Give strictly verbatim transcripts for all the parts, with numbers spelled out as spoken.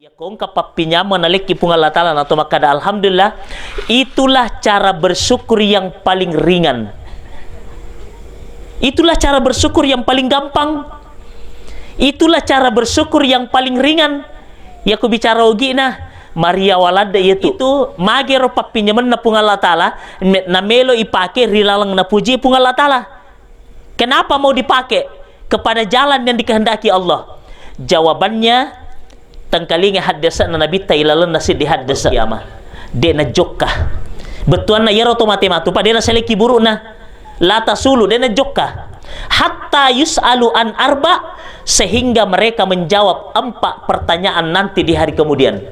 Yakko engka pappinjameng nalekki Puang Allah Ta'ala nato makkada, "Alhamdulillah," itulah cara bersyukur yang paling ringan. Itulah cara bersyukur yang paling gampang. Itulah cara bersyukur yang paling ringan. Yakko bicara ogi'na, Maria Waladde iyatu. Itu magero pappinjamenna Puang Allah Ta'ala, me-, namelo ipake ri laleng napuji Puang Allah Ta'ala. Kenapa mau dipakai kepada jalan yang dikehendaki Allah? Jawabannya, tengkalinga haddesana Nabitta ilalenna siddi haddesa kiamah. De' najokka. Bettuanna iyaro to mate matu, pa de' nasaleki burukna. La tasulu, de' najokka. Hatta yus'alu an arba, sehingga mereka menjawab empat pertanyaan nanti di hari kemudian.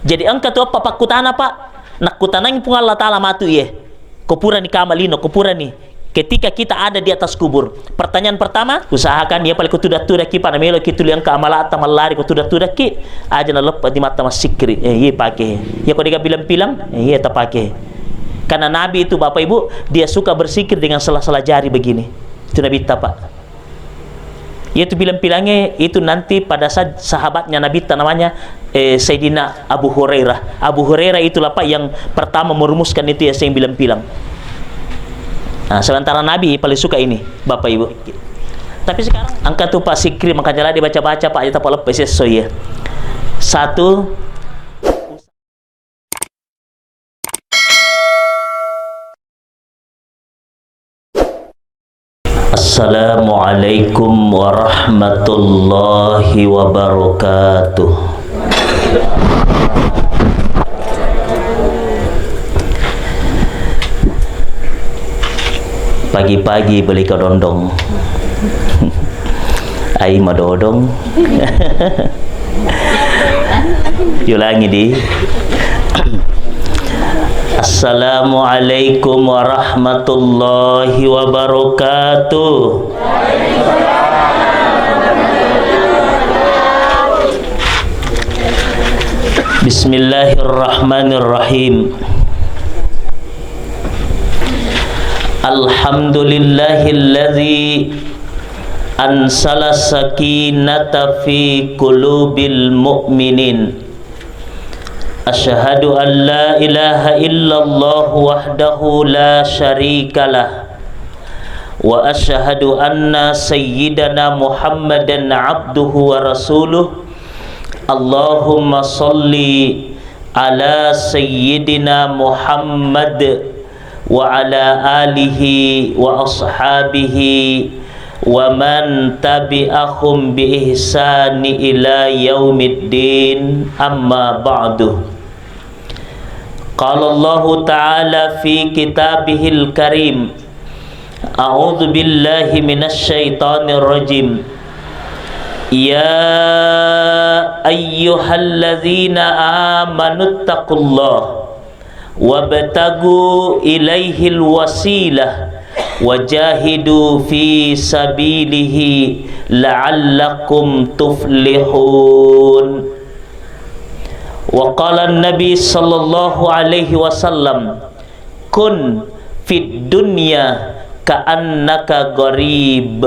Jadi engka tu eppa pakkutana, Pak. Nakkutanangi Puang Allah Ta'ala matu iye. Ko purani kama lino, ko purani. Ketika kita ada di atas kubur. Pertanyaan pertama, usahakan iya pale ko tudang-tudangki, Pak, namelo ki tuli engka amalata mallari ko tudang-tudangki, aja naleppa di mata massikkiri. Eh, iye pake. Iya ko dega bilang-bilang, eh, iye tapake. Karena Nabi itu, Bapak Ibu, dia suka berzikir dengan sela-sela jari begini. Itu Nabitta, Pak. Iyatu bilang-bilangnge itu nanti pada saat sahabatnya Nabitta namanya, eh, Sayyidina Abu Hurairah. Abu Hurairah itulah, Pak, yang pertama merumuskan itu ya, yang bilang-bilang. Nah, sementara Nabi paling suka ini, Bapak Ibu. Tapi sekarang angka tu, Pak, sikkiri, makanya lah dibaca-baca, Pak, aja tapaleppe sesso ya. Satu. Assalamualaikum warahmatullahi wabarakatuh. Pagi-pagi beli kedondong. Ai madodong. Ulangi di. Assalamualaikum warahmatullahi wabarakatuh. Bismillahirrahmanirrahim. Alhamdulillahilladzi ansala sakinata fi qulubil mu'minin. Asyhadu an la ilaha illallah wahdahu la syarikalah. Wa asyhadu anna sayyidana Muhammadan abduhu wa rasuluh. Allahumma salli ala sayyidina Muhammad wa ala alihi wa ashabihi wa man tabi'ahum bi ihsani ila yaumiddin, amma ba'du. Qala Allahu ta'ala fi kitabihil karim, a'udzu billahi minasy syaithanir rajim. Ya ayyuhalladzina amanuttaqullaha wabtagu ilaihil wasilah wajahidu fi sabilihi la'allakum tuflihun. Wa qala Nabi sallallahu alaihi wasallam, "Kun fid dunya ka'annaka gharib."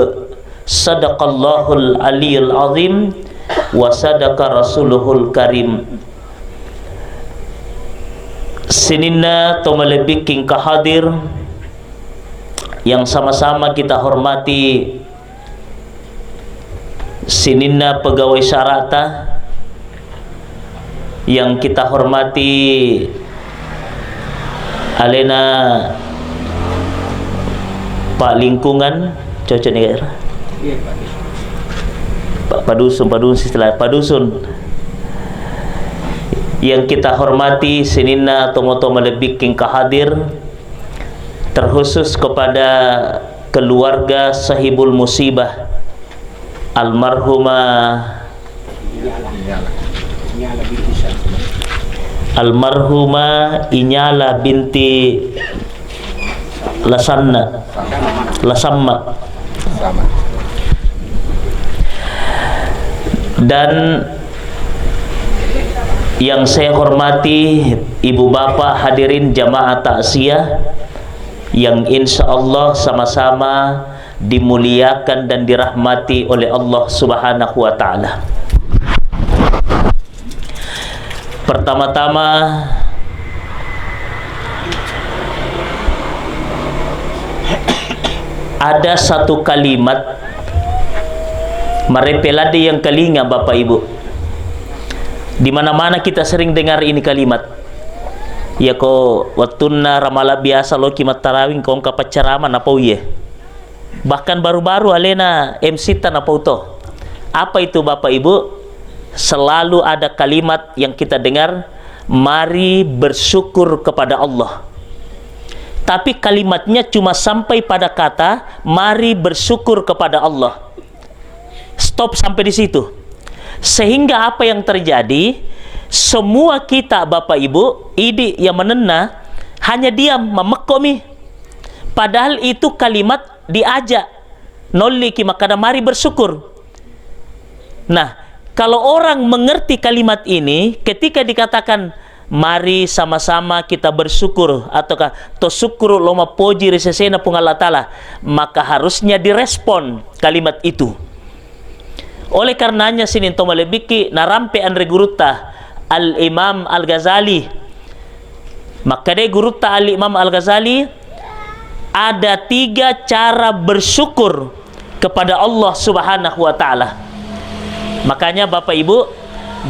Sadaqallahul aliyul azim wa sadaqa rasuluhul karim. Sininna to malebbikking kahadir yang sama-sama kita hormati, sininna pegawai syara'ta yang kita hormati alena Pak Lingkungan, cocok nih, Kak? Iya, Pak Dusun. Pak, Pak Dusun, Pak Dusun, istilah Pak Dusun. Yang kita hormati sininna tomatoa malebbikking kahadir, terkhusus kepada keluarga sahibul musibah, almarhumah, almarhumah Inyala binti Lasanna, Lasamma. Dan yang saya hormati ibu bapak, hadirin jamaah takziah yang insya Allah sama-sama dimuliakan dan dirahmati oleh Allah Subhanahu wa Ta'ala. Pertama-tama, ada satu kalimat marepe ladde yang kelinga, Bapak Ibu. Di mana-mana kita sering dengar ini kalimat. Yako wettunna ramala biasa loki mattarawing, kongka paccarama napau iye. Bahkan baru-baru alena M C ta napau to. Apa itu, Bapak Ibu? Selalu ada kalimat yang kita dengar, "Mari bersyukur kepada Allah." Tapi kalimatnya cuma sampai pada kata, "Mari bersyukur kepada Allah." Stop sampai di situ. Sehingga apa yang terjadi? Semua kita, Bapak Ibu, idi yang menenna, hanya diam, mamekkomi. Padahal itu kalimat diajak, nolliki makkada, "Mari bersyukur." Nah, kalau orang mengerti kalimat ini, ketika dikatakan, "Mari sama-sama kita bersyukur," ataukah, "To syukur lo mappoji ri sesena Puang Allah Ta'ala," maka harusnya direspon kalimat itu. Oleh karenanya, sining to malebbikki, narampe anre gurutta Al-Imam Al-Ghazali. Makkeda gurutta Al-Imam Al-Ghazali, ada tiga cara bersyukur kepada Allah Subhanahu wa Ta'ala. Makanya, Bapak Ibu,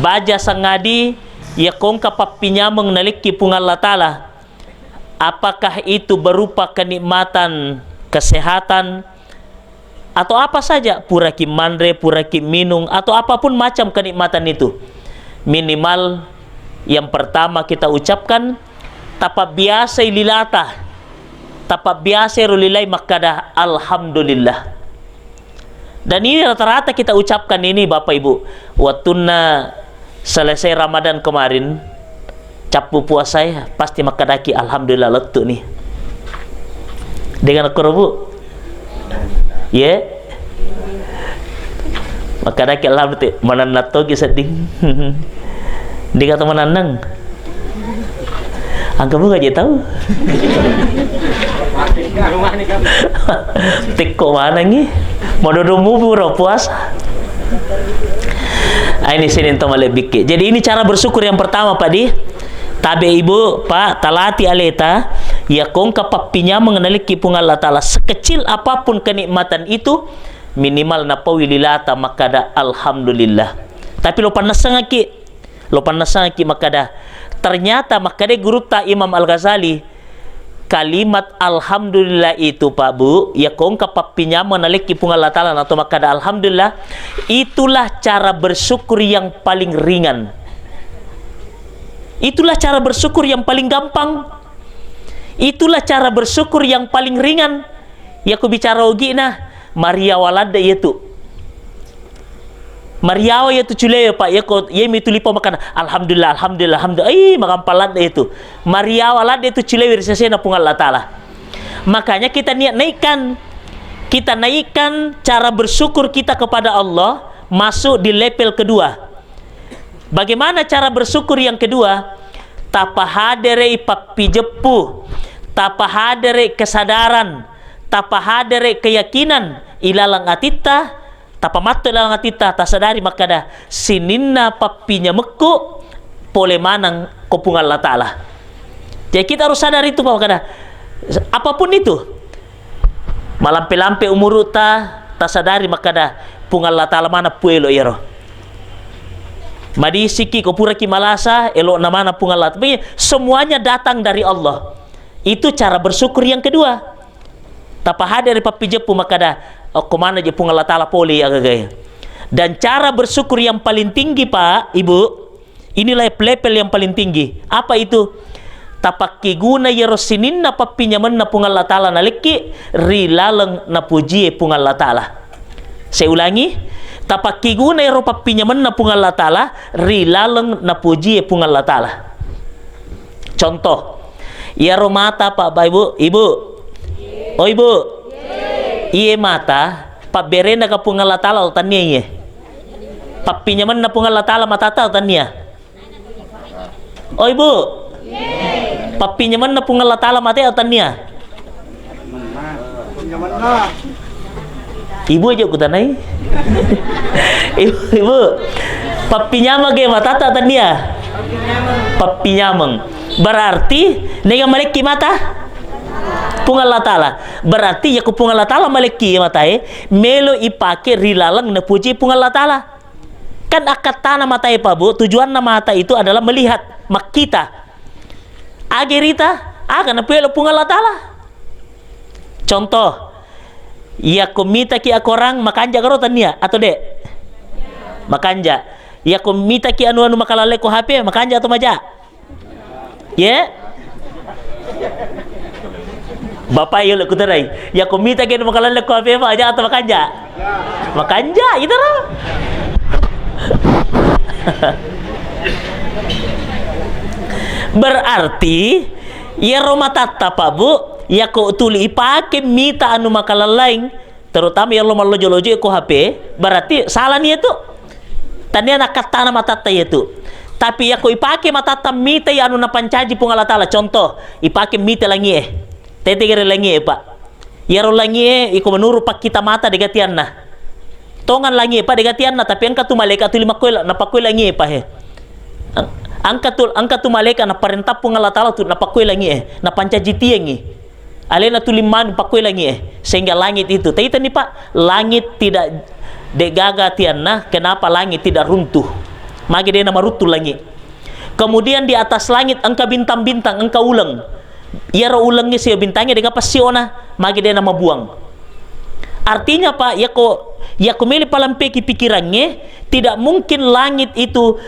baja sangadi iya kongka pappinyameng nalekki Puang Allah Ta'ala, apakah itu berupa kenikmatan kesehatan, atau apa saja, puraki manre, puraki minung, atau apapun macam kenikmatan itu. Minimal yang pertama kita ucapkan, tapabbiasai lilata, tapabbiasai ro lilai makkada, "Alhamdulillah." Dan ini rata-rata kita ucapkan ini, Bapak Ibu, wettunna selesai Ramadan kemarin, cappu puasae, pasti makkedaki, "Alhamdulillah, lettu ni." Dengan koro, Bu? Ye? Makkedaki, "Alhamdulillah, manennang togi sedding." Dikata manennang. Engka bunga je tau. Tekko manengi. Madodo mubu ro puasa. Ah, ini sining to malebbikki. Jadi, ini cara bersyukur yang pertama, Pak, di. Tabe, Ibu, Pak, talati aleta, iya kongka pappinyameng nalekki Puang Allah Ta'ala, sekecil apapun kenikmatan itu, minimal napaui lilata makkada, "Alhamdulillah." Tapi lo pannessangaki, lo pannessangaki makkada. Ternyata makkada gurutta Imam Al-Ghazali, kalimat alhamdulillah itu, Pak, Bu, iya kongka pappinyameng nalekki Puang Allah Ta'ala nato makkada alhamdulillah, itulah cara bersyukur yang paling ringan. Itulah cara bersyukur yang paling gampang. Itulah cara bersyukur yang paling ringan. Iya ku bicara ogi'na, mariawa ladde iyatu. Mariawa iyatu culewe, Pak. Iya ko, iya mitu lipa makkada, "Alhamdulillah, alhamdulillah, alhamdulillah." Ih, magampang ladde itu. Mariawa ladde itu culewe ri sesena Puang Allah Ta'ala. Makanya kita niat naikkan. Kita naikkan cara bersyukur kita kepada Allah masuk di level kedua. Bagaimana cara bersyukur yang kedua? Tapahaderei pappijeppu, tapahaderei kesadaran, tapahaderei keyakinan ilaleng atitta, tapamatto ilaleng atitta, tasadari makkada, sininna pappinyamekku pole maneng ko Puang Allah Ta'ala. Jadi, kita harus sadar itu, Pak, makkada, apapun itu, malampe-lampe umuru'ta, tasadari makkada, Puang Allah Ta'ala maneng puelo iyaro. Madisiki ko puraki malasa, elo'na maneng Puang Allah. Tapi semuanya datang dari Allah. Itu cara bersyukur yang kedua. Tapahadere pappijeppu makkada, okko maneng je Puang Allah Ta'ala pole agagae. Dan cara bersyukur yang paling tinggi, Pak, Ibu, ini level yang paling tinggi. Apa itu? Tapakkiguna iyaro sininna pappinyamenna Puang Allah Ta'ala nalekki ri laleng napujie Puang Allah Ta'ala. Saya ulangi, tapakkiguna iyaro pappinyamenna Puang Allah Ta'ala ri laleng napujie Puang Allah Ta'ala. Contoh, iyaro mata, Pak, Bapak, Ibu, Ibu. Oh, Ibu. Iye mata, pabberena ka Puang Allah Ta'ala atau tania iye? Pappinyamenna Puang Allah Ta'ala matata atau tania? Oh, Ibu. Pappinyamenna Puang Allah Ta'ala mate atau tania? Ibu aja kutanai. Ibu, Ibu. Pappinyameng ge matata atau tania? Pappinyameng. Berarti nega malekki mata? Puang Allah Ta'ala. Berarti yakko Puang Allah Ta'ala malekki matae, melo ipake ri laleng napuji Puang Allah Ta'ala. Kan akkattana matae, Pak Bu, tujuanna mata itu adalah melihat, makkita. Age rita, aga napelo Puang Allah Ta'ala. Contoh, yakko mitaki akorang, makanja garo tania atau de? Makanja. Yakko mitaki anu-anu makalallai ko H P, makanja atau maja? Ye? Bapak, iya, lo kuterai. Yakko mitaki anu makalallai ko H P, maja atau makanja? Makanja, itu ro. Berarti, iyaro matatta, Pak Bu, yakko tuli ipake mita anu makalallaing, terutama iyaro mallojo-lojo ko H P, berarti salani itu. Tania nakkattana matatta itu. Tapi yakko ipake matatta mitai anu napancaji Puang Allah Ta'ala, contoh, ipake mita langie. Tete gere langie, Pak. Iyaro langie, iko menurut pakkita mata degatianna. Tongan langie, Pak, degatianna, tapi engka tu malaika tuli makkoi la-, napakkoi langie, Pak, he. Ang-, angka tu, angka tu malaika naparentah Puang Allah Ta'ala tu napakkoi langie, napancaji tiangi. Alena tuli manu pakkoi langie, sehingga langit itu. Taitani, Pak, langit tidak degaga tianna, kenapa langit tidak runtuh? Magi dena maruntuh langit. Kemudian di atas langit engka bintang-bintang, engka uleng. Iyaro ulengnge sibawa bintangnge dega passiona, magi dena mabuang. Artinya, Pak, yako, yako mele palampeki pikirangnge, tidak mungkin langit itu,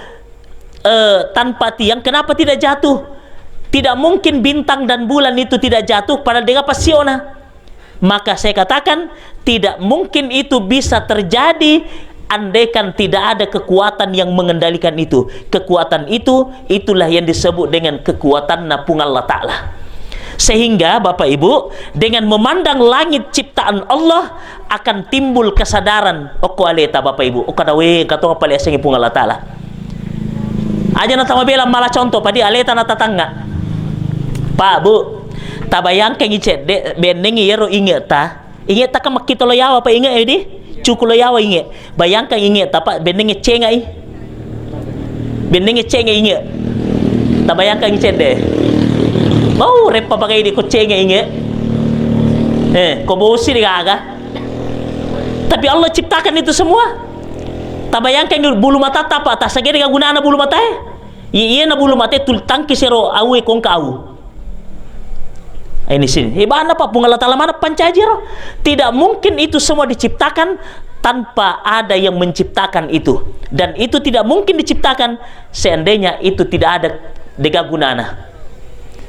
eh, tanpa tiang, kenapa tidak jatuh? Tidak mungkin bintang dan bulan itu tidak jatuh, padahal dega passiona. Maka saya katakan, tidak mungkin itu bisa terjadi andaikan tidak ada kekuatan yang mengendalikan itu. Kekuatan itu, itulah yang disebut dengan kekuatan Puang Allah Ta'ala. Sehingga, Bapak Ibu, dengan memandang langit ciptaan Allah, akan timbul kesadaran, okko aleta, Bapak Ibu, okko dawe, katonga pale asengi Puang Allah Ta'ala. Aja na tamabela mala contoh, padi aleta na tatangnga. Pak, Bu, tabayangkangi cedde, bennengi iyaro ingeta. Ingeta kan makkito lo yawa, Pak, inge, edi? Cuku lo yawa inge. Bayangkan ingeta, Pak, bennengi cengai. Bennengi cengai inge. Tabayangkangi cedde. Bau, reppa pakai di ko cengai inge. Eh, ko bosi di gaga. Tapi Allah ciptakan itu semua. Tabayangkan bulu mata apa? Tasagede gunana bulu matae? Iya, iya na bulu matae tul tangki sero awe kongka au. Ini sini. Ibana Pak Puang Allah Ta'ala mana pancaji ro? Tidak mungkin itu semua diciptakan tanpa ada yang menciptakan itu. Dan itu tidak mungkin diciptakan seandainya itu tidak ada dega gunana.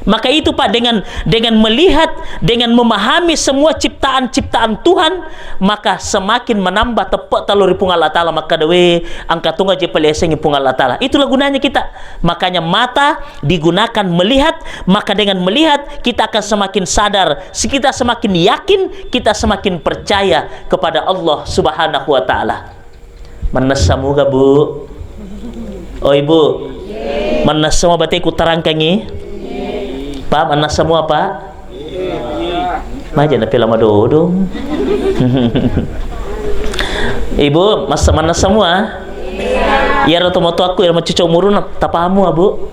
Maka itu, Pak, dengan, dengan melihat, dengan memahami semua ciptaan-ciptaan Tuhan, maka semakin menambah teppek talo ri Puang Allah Ta'ala, maka dewe angka tunga je pale asengi Puang Allah Ta'ala. Itulah gunanya kita. Makanya mata digunakan melihat, maka dengan melihat kita akan semakin sadar, kita semakin yakin, kita semakin percaya kepada Allah Subhanahu wa Ta'ala. Mannessa muga, Bu? Oi, Bu. Mannessa mua bateku tarangkangi? Pak, mannessa mua, Pak? Maja na pela madodong. Ibu, massa-, mannessa mua? Iyaro tomatoakku iyaro macucuk umuruna, tapamu, Bu?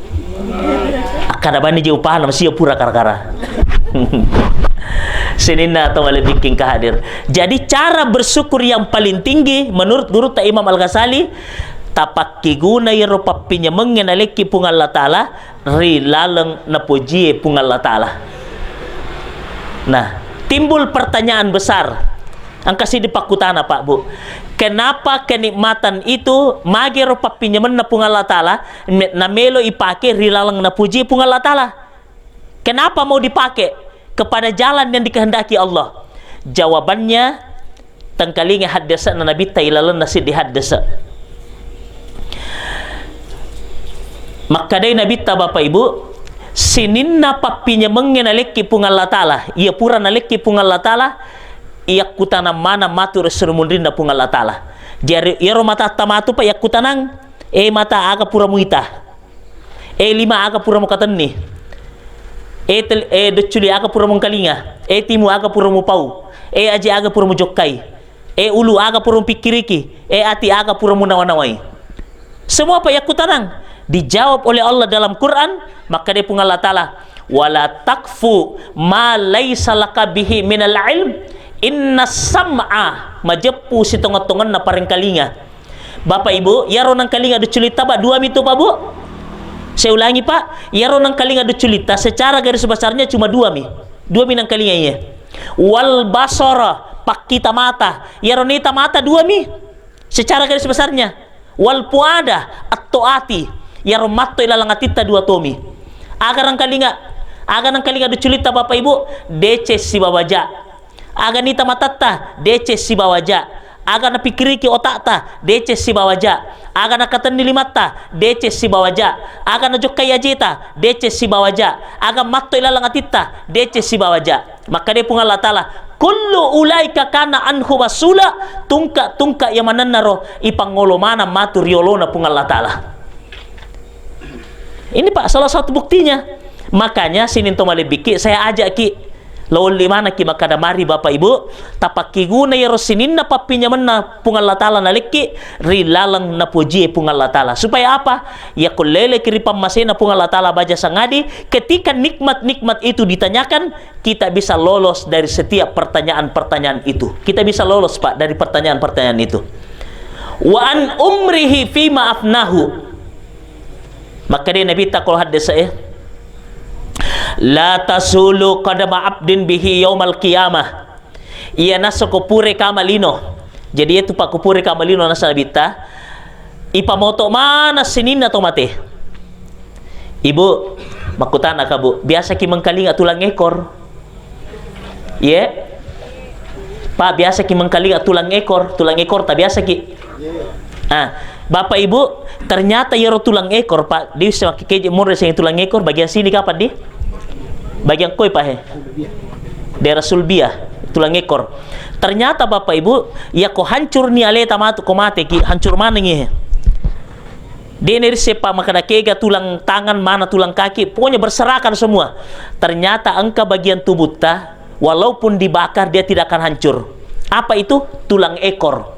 Akkada bani je upahana masih pura kara-kara. Sininna tau malebbiking ka hadir. Jadi, cara bersyukur yang paling tinggi menurut gurutta Imam Al-Ghazali, tapakkiguna iyaro pappinyamengnge nalekki Puang Allah Ta'ala ri laleng napojie Puang Allah Ta'ala. Nah, timbul pertanyaan besar. Engka siddi pakkutana, Pak, Bu. Kenapa kenikmatan itu, magero pappinyamenna Puang Allah Ta'ala, me-, namelo ipake ri laleng napuji Puang Allah Ta'ala? Kenapa mau dipakai kepada jalan yang dikehendaki Allah? Jawabannya, tengkalinga haddese'na Nabitta ilalenna siddi haddese'. Makkedai Nabitta, Bapak Ibu, sininna pappinyamengnge nalekki Puang Allah Ta'ala, iya pura nalekki Puang Allah Ta'ala, iyakkutanang maneng matu ri esso ri munrinna Puang Allah Ta'ala. Jari, iyaro matatta matu, Pak, yakkutanang, eh, mata aga pura muita? Eh, lima aga pura mukatenni? Eh, tel-, eh, docculi aga pura mungkalinga? Eh, timu aga pura mupau? Eh, aji aga pura mujokkai? Eh, ulu aga pura mupikkiriki? Eh, ati aga pura munawa-nawai? Semua, Pak, yakkutanang. Dijawab oleh Allah dalam Quran, makkeda Puang Allah Ta'ala, "Wala takfu ma laisa laka bihi minal ilm, inna sam'a," majeppu sitonget-tongenna parengkalinga. Bapak Ibu, iyaro nengkalinga ducculitta, Pak, dua mi tu, Pak, Bu? Saya ulangi, Pak, iyaro nengkalinga ducculitta secara garis besarnya cuma dua mi. Dua mi nengkalinga iya. Wal basara, pakkita mata. Iyaro nita mata dua mi. Secara garis besarnya. Wal fuada, atto ati. Iyaro matto ilaleng atitta dua tomi. Aga nengkalinga, aga nengkalinga ducculitta, Bapak Ibu, deceng sibawa ja. Aga nita matatta, deceng sibawa ja. Aga napikkiriki otakta, deceng sibawa ja. Aga nakatenni limatta, deceng sibawa ja. Aga najokkai ajeta, deceng sibawa ja. Aga matto ilaleng atitta, deceng sibawa ja. Makkeda Puang Allah Ta'ala, "Kullu ulaika kana anhu mas'ula," tungka-tungka iya manennaro ipangolo maneng matu riolona Puang Allah Ta'ala. Ini, Pak, salah satu buktinya. Makanya sining to malebbiki, saya ajak ki, lo olli maneng ki makkeda, mari Bapak Ibu, tapakkiguna iyaro sininna pappinjamenna Puang Allah Ta'ala nalekki ri laleng napojie Puang Allah Ta'ala. Supaya apa? Yakko leleki ri pammasena Puang Allah Ta'ala baja sangadi, ketika nikmat-nikmat itu ditanyakan, kita bisa lolos dari setiap pertanyaan-pertanyaan itu. Kita bisa lolos, Pak, dari pertanyaan-pertanyaan itu. Wa an umrihi fima afnahu. Makkeda Nabitta ko haddese e, "La tasulu qadama abdin bihi yaumal qiyamah." Iya nasso ko pura kama lino. Jadi itu, Pak, ko pura kama lino nasso Nabitta, ipamoto maneng sininna to mate. Ibu, makkutana ka, Bu, biasa ki mengkalinga tulang ekor? Ye? Pak, biasa ki mengkalinga tulang ekor, tulang ekor ta biasa ki. Ah, Bapak Ibu, ternyata iyaro tulang ekor, Pak, di semakin keje murre sing tulang ekor, bagian sini kapan di? Bagian koi, Pak, he? Daerah sulbiah, tulang ekor. Ternyata, Bapak Ibu, iya ko hancur ni aleta matu ko mate ki, hancur maneng, he. De' narisseng pa makkeda kega tulang tangan, mana tulang kaki, pokoknya berserakan semua. Ternyata engka bagian tubuhta, walaupun dibakar, dia tidak akan hancur. Apa itu? Tulang ekor.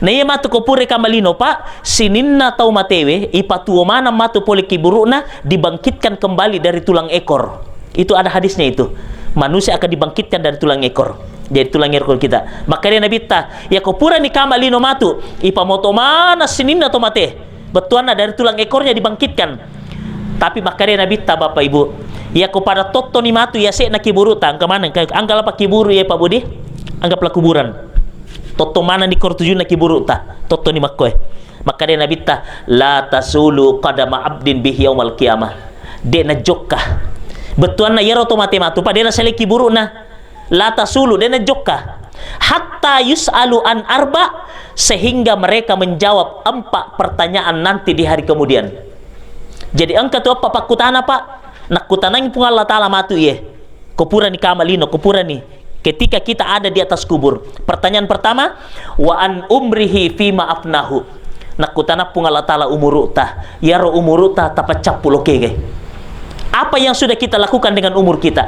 Nah, iya matu ko pura kama lino, Pak, sininna tau matewe, ipatuo maneng matu pole kiburu'na, dibangkitkan kembali dari tulang ekor. Itu ada hadisnya itu. Manusia akan dibangkitkan dari tulang ekor. Jadi tulang ekor kita. Makkeda Nabitta, iya ko purani kama lino matu, ipamoto maneng sininna to mate. Bettuanna dari tulang ekornya dibangkitkan. Tapi makkeda Nabitta, Bapak Ibu, iya ko pada tottoni matu yase'na kiburu'ta, engka maneng, engka lapa kiburu iya, Pak Budi? Anggaplah kuburan. Totto maneng di kor tujunna kiburu'ta, tottoni makkoe. Makkeda Nabitta, "La tasulu qadama abdin bihi yaumal qiyamah." De' najokka. Bettuanna iyaro to mate matu, Pak, de' nasalai kiburu'na. La tasulu, de' najokka. Hatta yus'alu an arba, sehingga mereka menjawab empat pertanyaan nanti di hari kemudian. Jadi engka tu eppa pakkutana, Pak. Nakkutanangi Puang Allah Ta'ala matu iye. Ko purani kama lino, ko purani. Ketika kita ada di atas kubur. Pertanyaan pertama, "Wa an umrihi fima afnahu." Nakkutana Puang Allah Ta'ala umuru'ta. Iyaro umuru'ta tapaccappu lo kegai. Apa yang sudah kita lakukan dengan umur kita?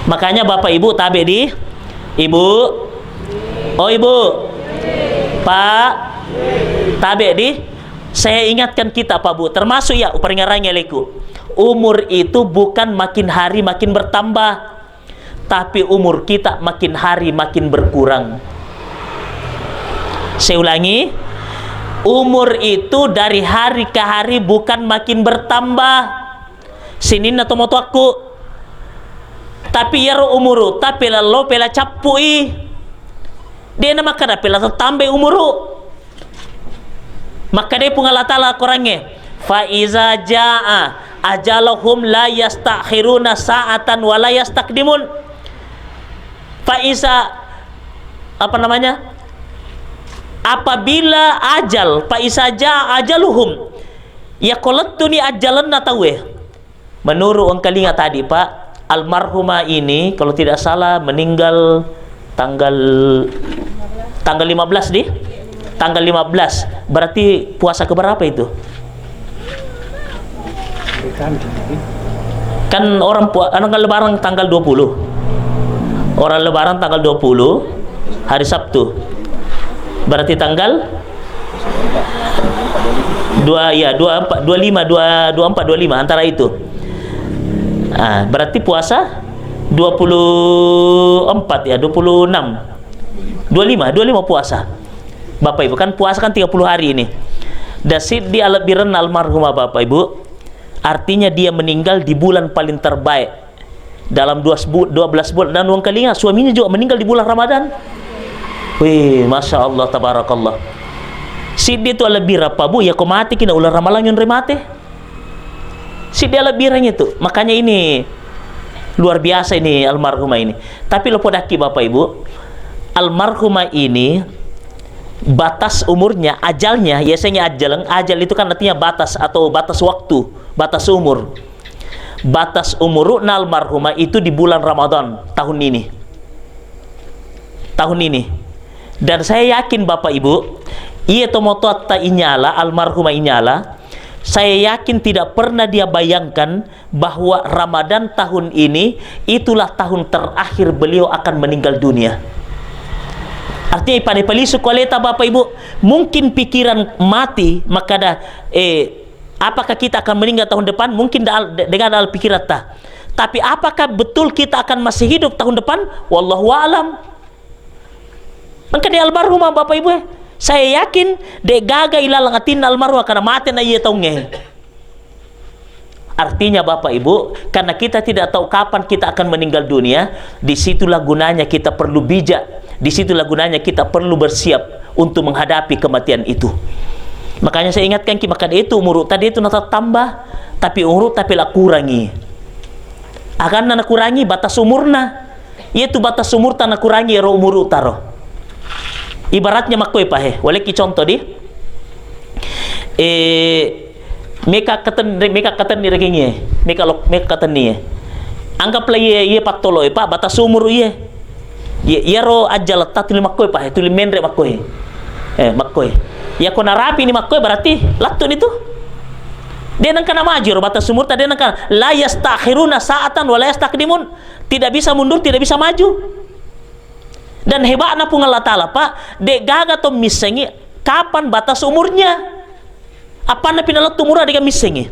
Makanya Bapak Ibu tabe di Ibu. Oh Ibu. Pak. Tabe di. Saya ingatkan kita, Pak Bu, termasuk ya, uparingarangi aleku. Umur itu bukan makin hari makin bertambah, tapi umur kita makin hari makin berkurang. Saya ulangi, umur itu dari hari ke hari bukan makin bertambah. Sininna tomatoakku. Tapi iyaro umuru, tapi lalo pela cappui. Dena makkada pela tambai umuru. Makkadai Puang Allah Ta'ala Korangnge, "Fa iza jaa ajaluhum la yastakhiruna sa'atan wa la yastaqdimun." Fa iza, apa namanya? Apabila ajal, fa iza jaa ajaluhum, yakko lettuni ajjalenna tauwe. Menurut engkalinga tadi, Pak, almarhumah ini kalau tidak salah meninggal tanggal, tanggal lima belas di? Tanggal lima belas. Berarti puasa keberapa itu? Kan orang pua-, anu, kan Lebaran tanggal dua puluh. Orang Lebaran tanggal dua puluh, hari Sabtu. Berarti tanggal Dua, ya, dua empat, dua lima, dua, dua empat, dua lima, antara itu. Ah, berarti puasa dua puluh empat, ya, dua puluh enam. Dua lima, dua lima puasa. Bapak Ibu, kan puasa kan tiga puluh hari ini. Dan siddi alebbirenna almarhumah, Bapak Ibu, artinya dia meninggal di bulan paling terbaik. Dalam dua sebu-, dua belas bulan, dan uang kalinga, suaminya juga meninggal di bulan Ramadan. Wih, Masya Allah, Tabarakallah. Siddi tu alebbireng, Pak Bu, ya ko mate ki na ulang Ramalang yonre mate. Siddi alebbireng itu. Makanya ini luar biasa ini almarhumah ini. Tapi lo podakki, Bapak Ibu, almarhumah ini batas umurnya, ajalnya, ya saya ajaleng, ajal itu kan artinya batas atau batas waktu, batas umur. Batas umurna almarhumah itu di bulan Ramadan tahun ini. Tahun ini. Dan saya yakin, Bapak Ibu, iya tomatoatta inyala, almarhumah inyala, saya yakin tidak pernah dia bayangkan bahwa Ramadan tahun ini itulah tahun terakhir beliau akan meninggal dunia. Artinya, pada palisu koleta, Bapak Ibu, mungkin pikiran mati, makada, eh, apakah kita akan meninggal tahun depan? Mungkin da-, de-, dengan al pikiran ta. Tapi apakah betul kita akan masih hidup tahun depan? Wallahu a'lam. Engka di almarhumah, Bapak Ibu, eh. Saya yakin de gaga ilalang atinna almarhumah karena mate na iya taungnge. Artinya, Bapak Ibu, karena kita tidak tahu kapan kita akan meninggal dunia, disitulah gunanya kita perlu bijak, disitulah gunanya kita perlu bersiap untuk menghadapi kematian itu. Makanya saya ingatkan ki, maka itu umur tadi itu nata tambah, tapi umur tapi la kurangi. Akan na kurangi batas umurna. Iyatu batas umurta nakurangi ero umuru taro. Ibaratnya makkoe pahe, walekki contoh di, eh, meka katen-, meka katenni rekengi e, meka lo-, meka katenni e. Anggaplah iye, iye pattolo e, Pak, batas umur iye. Iye, iyaro ajjaletta tuli makkoe pahe, tuli menre makkoe. Eh, makkoe. Iya ko narapi ni makkoe berarti lattu ni tu. De nengka namaju ro batas umurta, de nengka, la yastakhiruna sa'atan wa la yastaqdimun. Tidak bisa mundur, tidak bisa maju. Dan hebatna Puang Allah Ta'ala, Pak, de gaga to missengi kapan batas umurnya. Apanna pinalettu umurna de gaga missengi.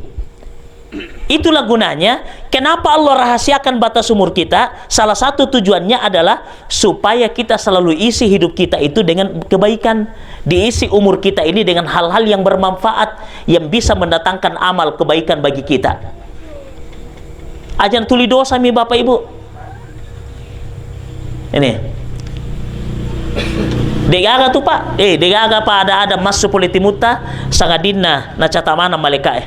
Itulah gunanya kenapa Allah rahasiakan batas umur kita. Salah satu tujuannya adalah supaya kita selalu isi hidup kita itu dengan kebaikan, diisi umur kita ini dengan hal-hal yang bermanfaat, yang bisa mendatangkan amal kebaikan bagi kita. Aja natuli dosa mi, Bapak Ibu. Ini. Degaga tu, Pak. Eh, degaga, Pak, ada-ada massu pole timutta, sangadinna nacata maneng malaika e.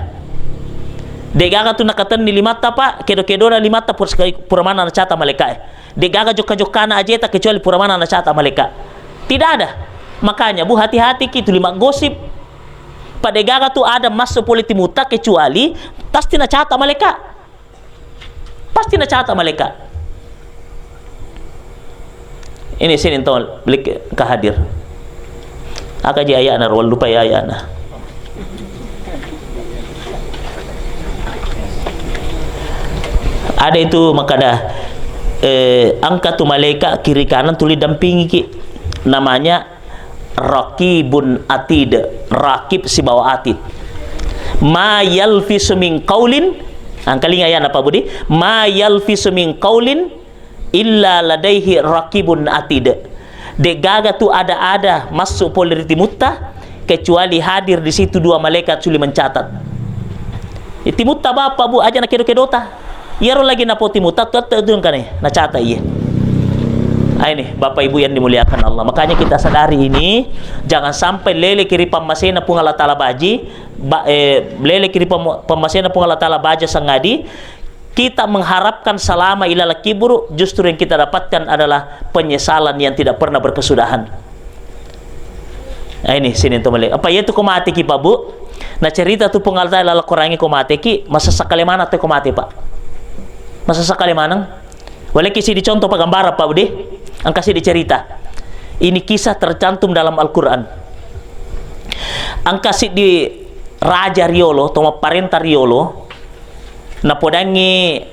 Degaga tu nakatenni limatta, Pak, kedo-kedona limatta pur-, pura maneng nacata malaika e. Degaga jokka-jokkana ajeta kecuali pura maneng nacata malaika. Tidak ada. Makanya, Bu, hati-hati ki tuli maggosip. Padegaga tu ada massu pole timutta kecuali pasti nacata malaika. Pasti nacata malaika. Ini sini tol beli ke hadir. Aka ji ayana ro, lupa ya ayana. Ada itu makada, eh, angka tu malaika kiri kanan tuli dampingi ki. Namanya Raqibun Atid, Raqib sibawa Atid. Ma yalfisu min qaulin, angkalinga ya Pak Budi, ma yalfisu min qaulin illa ladaihi raqibun atid. De gaga tu ada-ada massu pole ri timutta kecuali hadir di situ dua malaikat suli mencatat. Timutta Bapak Bu aja na kedo-kedota. Iyaro lagi napo timutta tuatta tu engkane nacata iye. Ah, ini Bapak Ibu yang dimuliakan Allah. Makanya kita sadari ini jangan sampai lele kiri pammasena Puang Allah Taala baji, ba, eh, lele kiri pam-, pammasena Puang Allah Taala baja sangadi, kita mengharapkan salama ilala kiburu, justru yang kita dapatkan adalah penyesalan yang tidak pernah berkesudahan. Nah, ini sini tu malik. Apa iya tu ko mati ki Pak Bu? Na cerita tu Puang Allah Taala korangi ko mati ki, masa sakali mana tu ko mati Pak? Masa sakali maneng? Waleki sidi contoh Pak gambaran Pak Budi. Angka sidi cerita. Ini kisah tercantum dalam Al-Quran. Angka sidi raja riolo, to mapparenta riolo, napodangi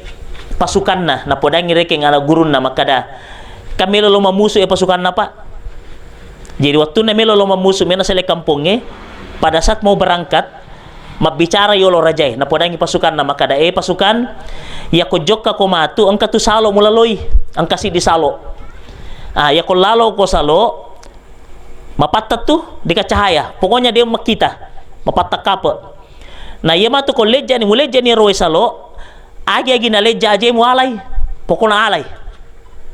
pasukanna, napodangi rekeng ana gurunna makkada, "Kan melo lo mamusu e pasukanna, Pak." Jadi wettunna melo lo mamusu, mena sele kampongnge, pada saat mau berangkat, mabbicara yolo rajae, napodangi pasukanna, makkada, "Eh, pasukan, iyako jokka ko matu, engka tu salo mulaloi, engka siddi salo. Ah, iyako lalo ko salo, mapatta tu, deka cahaya. Pokoknya dia makkita, mapatta kape. Nah, iya matu ko lejjani, mulejjani roe salo, agi-agi nalejja aje mualai. Pokokna alai.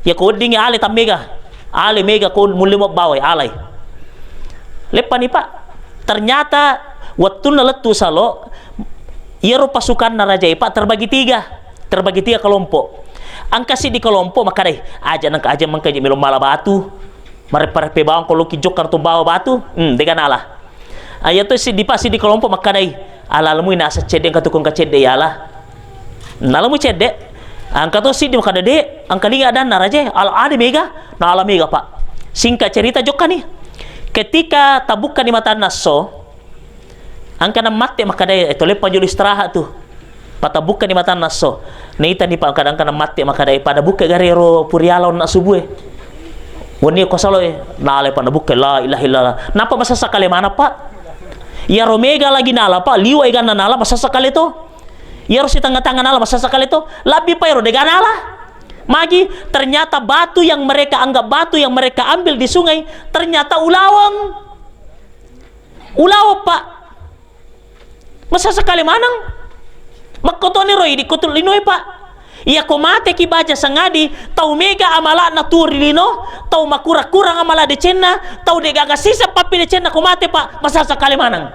Iyako weddingi ale tammega. Ale mega ko mulle mabbawai, alai." Leppani, Pak. Ternyata wettunna lettu salo, iyaro pasukanna rajae, Pak, terbagi tiga. Terbagi tiga kelompok. Engka siddi kelompok makkadai, "Aja nengka, aja mengka je melo mala batu. Mareppe-reppe bawang ko loki jokka to bawa batu." Hmm, dega nala. Ah, iya to siddi, Pak, siddi kelompok makkadai, "Ala lemui nasa cedde engka tukung ka cedde yala." Nala mu cedde. Engka to siddi makkada, "De, engka linga adanna raje, ala ade mega, na ala mega, Pak." Singkat cerita, jokkani. Ketika tabukkani matanna esso, engka namatte makkada, "Eh, toleppa jolo istirahat tu." Patabukkani matanna esso. Naitani, Pak, kada engka namatte makkada, "Eh, pada bukka gare ro puriala onna subue." Wenni ko salo e, nala pa nabukka, la ilaha illallah. Napa masasa kale mana, Pak? Iyaro mega lagi nala, Pak, liwa eganna nala masasa kale to. Iyaro sitengnga-tengnga nala masasa kale to. Labbi pa ero dega nala. Magi, ternyata batu yang mereka anggap batu yang mereka ambil di sungai, ternyata ulaweng. Ulaweng, Pak. Masasa kale maneng. Makkotoni ro idi ko tu linoe, Pak. Iyako mateki baja sangadi, tau mega amala'na tuo ri lino, tau makurang-kurang amala decenna, tau degaga sisa pappidecenna ko mate, Pak, masasa kale maneng.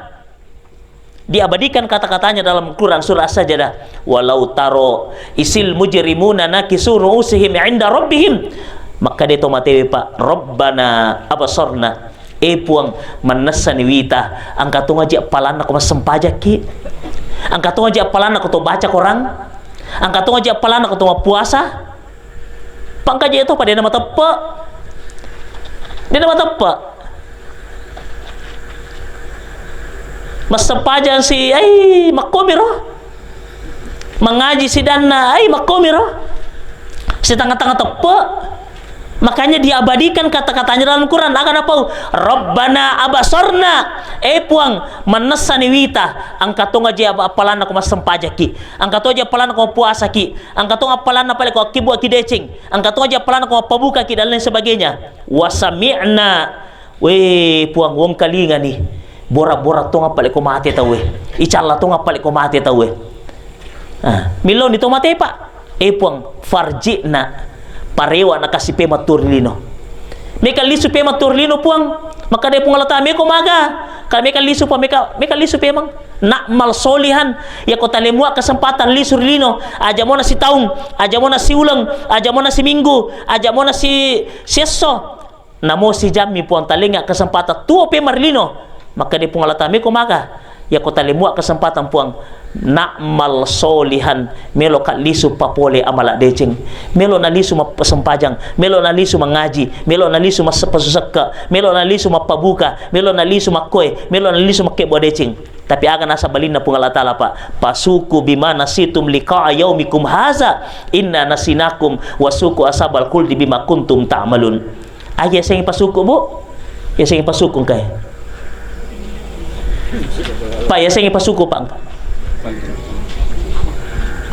Diabadikan kata-katanya dalam Quran surah As-Sajdah, "Walau taro isil mujrimuna nakisu ru'usihim 'inda rabbihim." Makkeda to matewe, Pak, "Rabbana abasarna." Eh, Puang, mannessani wita. Engka tongaji appalanna ko massempajakki. Engka tongaji appalanna ko to baca Korang. Engka tongaji appalanna ko to mappuasa. Pangkaje to, pa dena mateppe. Dena mateppe. Massempajang si, ai, makkomiro. Mangaji sidanna, ai, makkomiro. Setengah-tengah teppe. Makanya diabadikan kata-katanya dalam Quran. Aga napau? "Rabbana abasarna." Eh, Puang, mannessani wita. Engka tongaji apa-, appalanna ko massempajakki. Engka tongaji appalanna ko mappuasaki. Engka tonga appalanna pale ko akkibbuaki deceng. Engka tongaji appalanna ko mappabukaki dan lain sebagainya. Wasami'na. Wé, Puang, wongkalingani. Bora-bora tonga pale ko mate tauwé. Icalla tonga pale ko mate tauwé. Ah, miloni to mate, Pak. Eh, Puang, farji'na. Parewa na kasi pemeng tuo ri lino. Meka lisu pemeng tuo ri lino, Puang. Makkeda Puang Allah Taala, "Meko maga." Ka meka lisu pa, meka, meka lisu pemeng. Na'mal solihan. Iyako talemua kesempatan lisu ri lino. Aja mona sitaung, aja mona siuleng, aja mona siminggu, aja mona si, siesso. Namo sijammi Puang talengnga kesempatan tuo pemeng ri lino. Makkeda Puang Allah Taala, "Meko maga." Iyako talemua kesempatan Puang, na'mal solihan, melo ka lisu papole amala deceng, melo na lisu mappasempajang, melo na lisu mangaji, melo na lisu masseppa susekka, melo na lisu mappabuka, melo na lisu makkoe, melo na lisu makkebbo deceng. Tapi aga nasaba balinna Puang Allah Taala, Pak, "Fasuku bima nasitum liqa'a yaumikum haza, inna nasinakum wasuku asabal kuldi bima kuntum ta'malun." Agi yasengngi pasuku, Bu? Yasengngi pasuku engkae. Pak, yasengngi pasuku, Pak.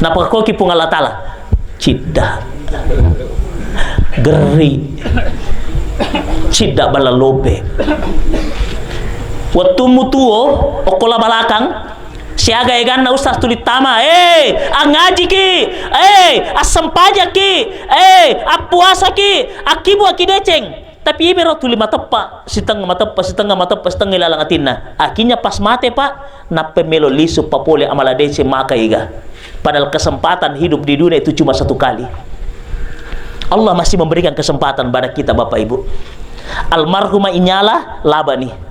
Napakkoki Puang Allah Taala. Cidda. Gerri. Cidda balla lope. Wettummu tuo, okkola balakang, siaga eganna ustaz tuli tama, eh, angngajiki, eh, assempajakki, eh, appuasaki, akkibuaki deceng. Tapi iyamiro tuli mateppa, sitengnga mateppa, sitengnga mateppa, sitengnga ilalang atinna. Akhirnya pas mate, Pak, nappa melo lisu papole amala deceng maka iga. Padahal kesempatan hidup di dunia itu cuma satu kali. Allah masih memberikan kesempatan pada kita, Bapak Ibu. Almarhumah Inyala labani.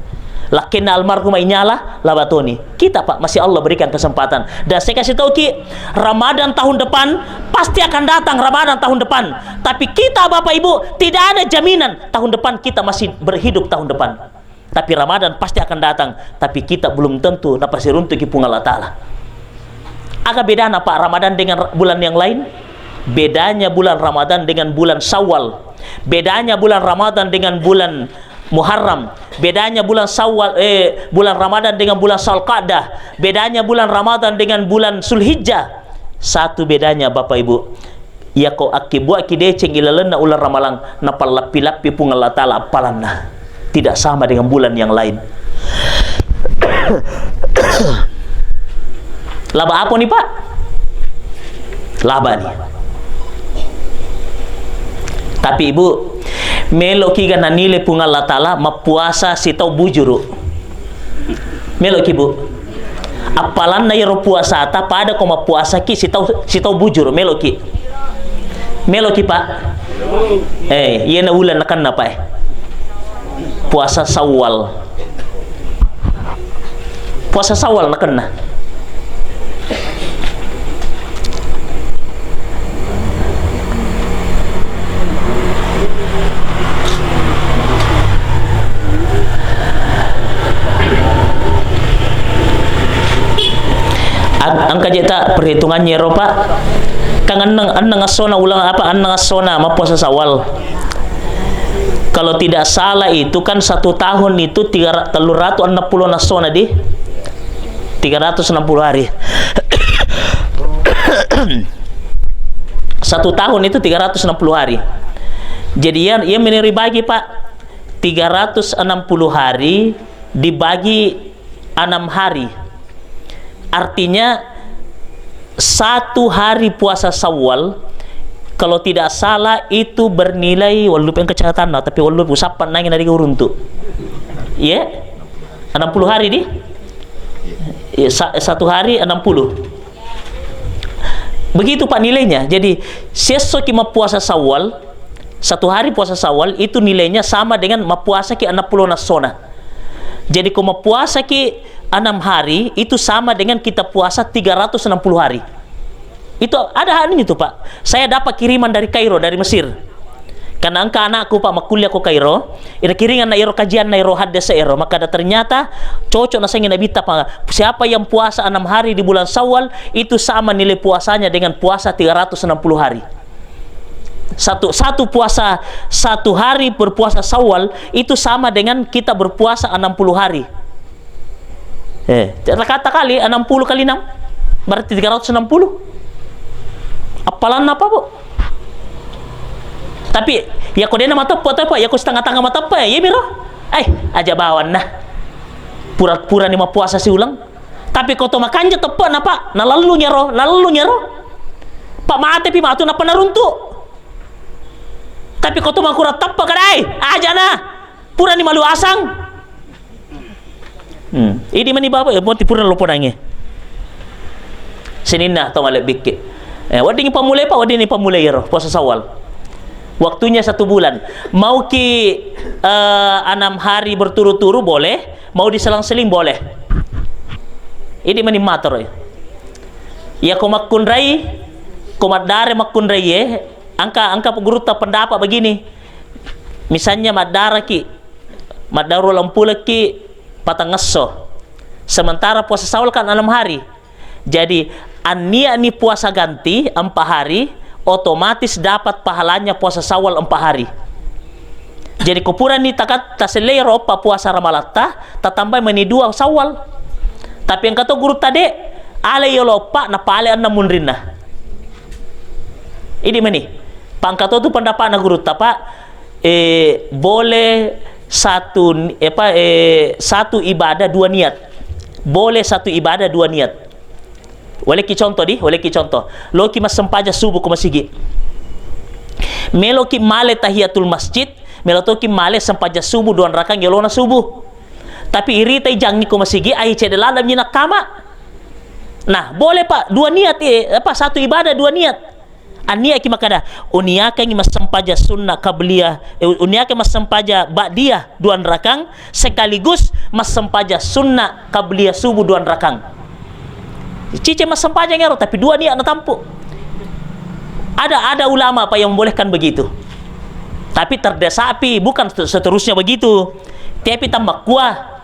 Lakkenna almarhumah Inyala laba toni. Kita, Pak, masih Allah berikan kesempatan. Dan saya kasih tahu, Ki, Ramadan tahun depan pasti akan datang, Ramadan tahun depan. Tapi kita, Bapak Ibu, tidak ada jaminan tahun depan kita masih berhidup tahun depan. Tapi Ramadan pasti akan datang, tapi kita belum tentu napasiruntuki Puang Allah Taala. Aga bedana, Pak, Ramadan dengan bulan yang lain? Bedanya bulan Ramadan dengan bulan Syawal. Bedanya bulan Ramadan dengan bulan Muharram, bedanya bulan Syawal, eh, bulan Ramadan dengan bulan Zulqa'dah, bedanya bulan Ramadan dengan bulan Zulhijjah. Satu bedanya, Bapak Ibu. Iyako akkibbuaki deceng ilalenna uleng Ramalang, napallappi-lappi Puang Allah Ta'ala appalanna. Tidak sama dengan bulan yang lain. Laba apa ni, Pak? Laba ni. Tapi, Ibu, meloki ga nanile Puang Allah Ta'ala mappuasa sitau bujuru? Meloki, Bu? Appalanna iyaro puasata pada ko mappuasaki sitau, sitau bujuru, meloki? Meloki, Pak? Eh, iyena uleng nakenna, Pak, eh. Puasa Syawal. Puasa Syawal nakenna. Eng-, engka je ta perhitungannya ro, Pak. Kan enneng, enneng essona uleng apa, enneng essona mappuasa Syawal. Kalau tidak salah itu kan satu tahun itu tiga ra-, telluratu enneng pulo essona di. Tiga ratus enam puluh hari. Satu tahun itu tiga ratus enam puluh hari. Jadi, iya, iya meni ribagi, Pak. Tiga ratus enam puluh hari dibagi enam hari. Artinya, satu hari puasa Syawal, kalau tidak salah, itu bernilai, wallupe engka catatanna, tapi wallupe usappa nangi nariga uruntu. Iya? Enam puluh hari di? Iya, sa-, satu hari enam puluh. Begitu, Pak, nilainya. Jadi, siesso ki mappuasa Syawal, satu hari puasa Syawal itu nilainya sama dengan mappuasa ki enam pulo essona. Jadi, ko mappuasa ki enam hari, itu sama dengan kita puasa tiga ratus enam puluh hari. Itu ada hal ini tuh, Pak. Saya dapat kiriman dari Kairo, dari Mesir. Karena engka anakku, Pak, makkuliah ko Kairo, ira kiringanna iro kajianna iro haddese ero, makkada ternyata cocok nasengi Nabitta, Pak. Siapa yang puasa enam hari di bulan Syawal, itu sama nilai puasanya dengan puasa tiga ratus enam puluh hari. Satu, satu puasa, satu hari berpuasa Syawal itu sama dengan kita berpuasa enam puluh hari. Eh, rata-rata kali enam puluh kali enam, berarti tiga ratus enam puluh. Appalanna apa, Bu? Tapi, ya ko dena mateppe to, Pak, ya ko setengah-tengah mateppe, ya miro. Eh, aja bawanna. Pura-pura ni mappuasa siuleng. Tapi ko to makanja teppe na, Pak, nalellung ero, nalellung ero. Pak, mate pi matu nappa naruntu. Tapi ko to makurang teppe kadai, aja na. Purani malu asang. Hmm. Idi mani Bapak, eh, monti pura loponangnge. Sininna to malebbikke. Eh, wedding pammulai, Pak, wedding pammulai ero, puasa Syawal. Waktunya satu bulan. Mau ki, eh, enam hari berturut-turut boleh, mau diselang-seling boleh. Idi mani matoro. Ya ko makkunrai, ko maddare makkunrai ye, angka, angka gurutta pendapat begini. Misalnya maddaraki, Maddaro lempulekki patangesso. Sementara puasa Syawal kan enam hari. Jadi, anniani puasa ganti empat hari, otomatis dapat pahalanya puasa Syawal empat hari. Jadi, ko purani takat-, tasellei ro eppa puasa Ramalatta, tatambai meni dua Syawal. Tapi engka to gurutta de, ale yolo eppa, napale enna munrinna. Idi meni. Pangka to tu pendapatna gurutta, Pak. Eh, boleh satu ni-, apa, eh, satu ibadah dua niat. Boleh satu ibadah dua niat. Walekki contoh di, walekki contoh. Loki massempajang subuh ko masigi. Meloki male tahiyatul masjid, melo toki male sempajang subuh dua rakang yolona subuh. Tapi iritai jangi ko masigi, ai cedde ladang mi nakkama. Nah, boleh, Pak, dua niat, eh, apa, satu ibadah dua niat. Anniaki makkada, uniakangi massempajang sunna qabliyah, eh, uniakangi massempajang ba'diyah dua rakang, sekaligus massempajang sunna qabliyah subuh dua rakang. Cice massempajang ero, tapi dua niat natampu. Ada, ada ulama, Pak, yang membolehkan begitu. Tapi terdesak pi, bukan seterusnya begitu. Tapi tammakkua.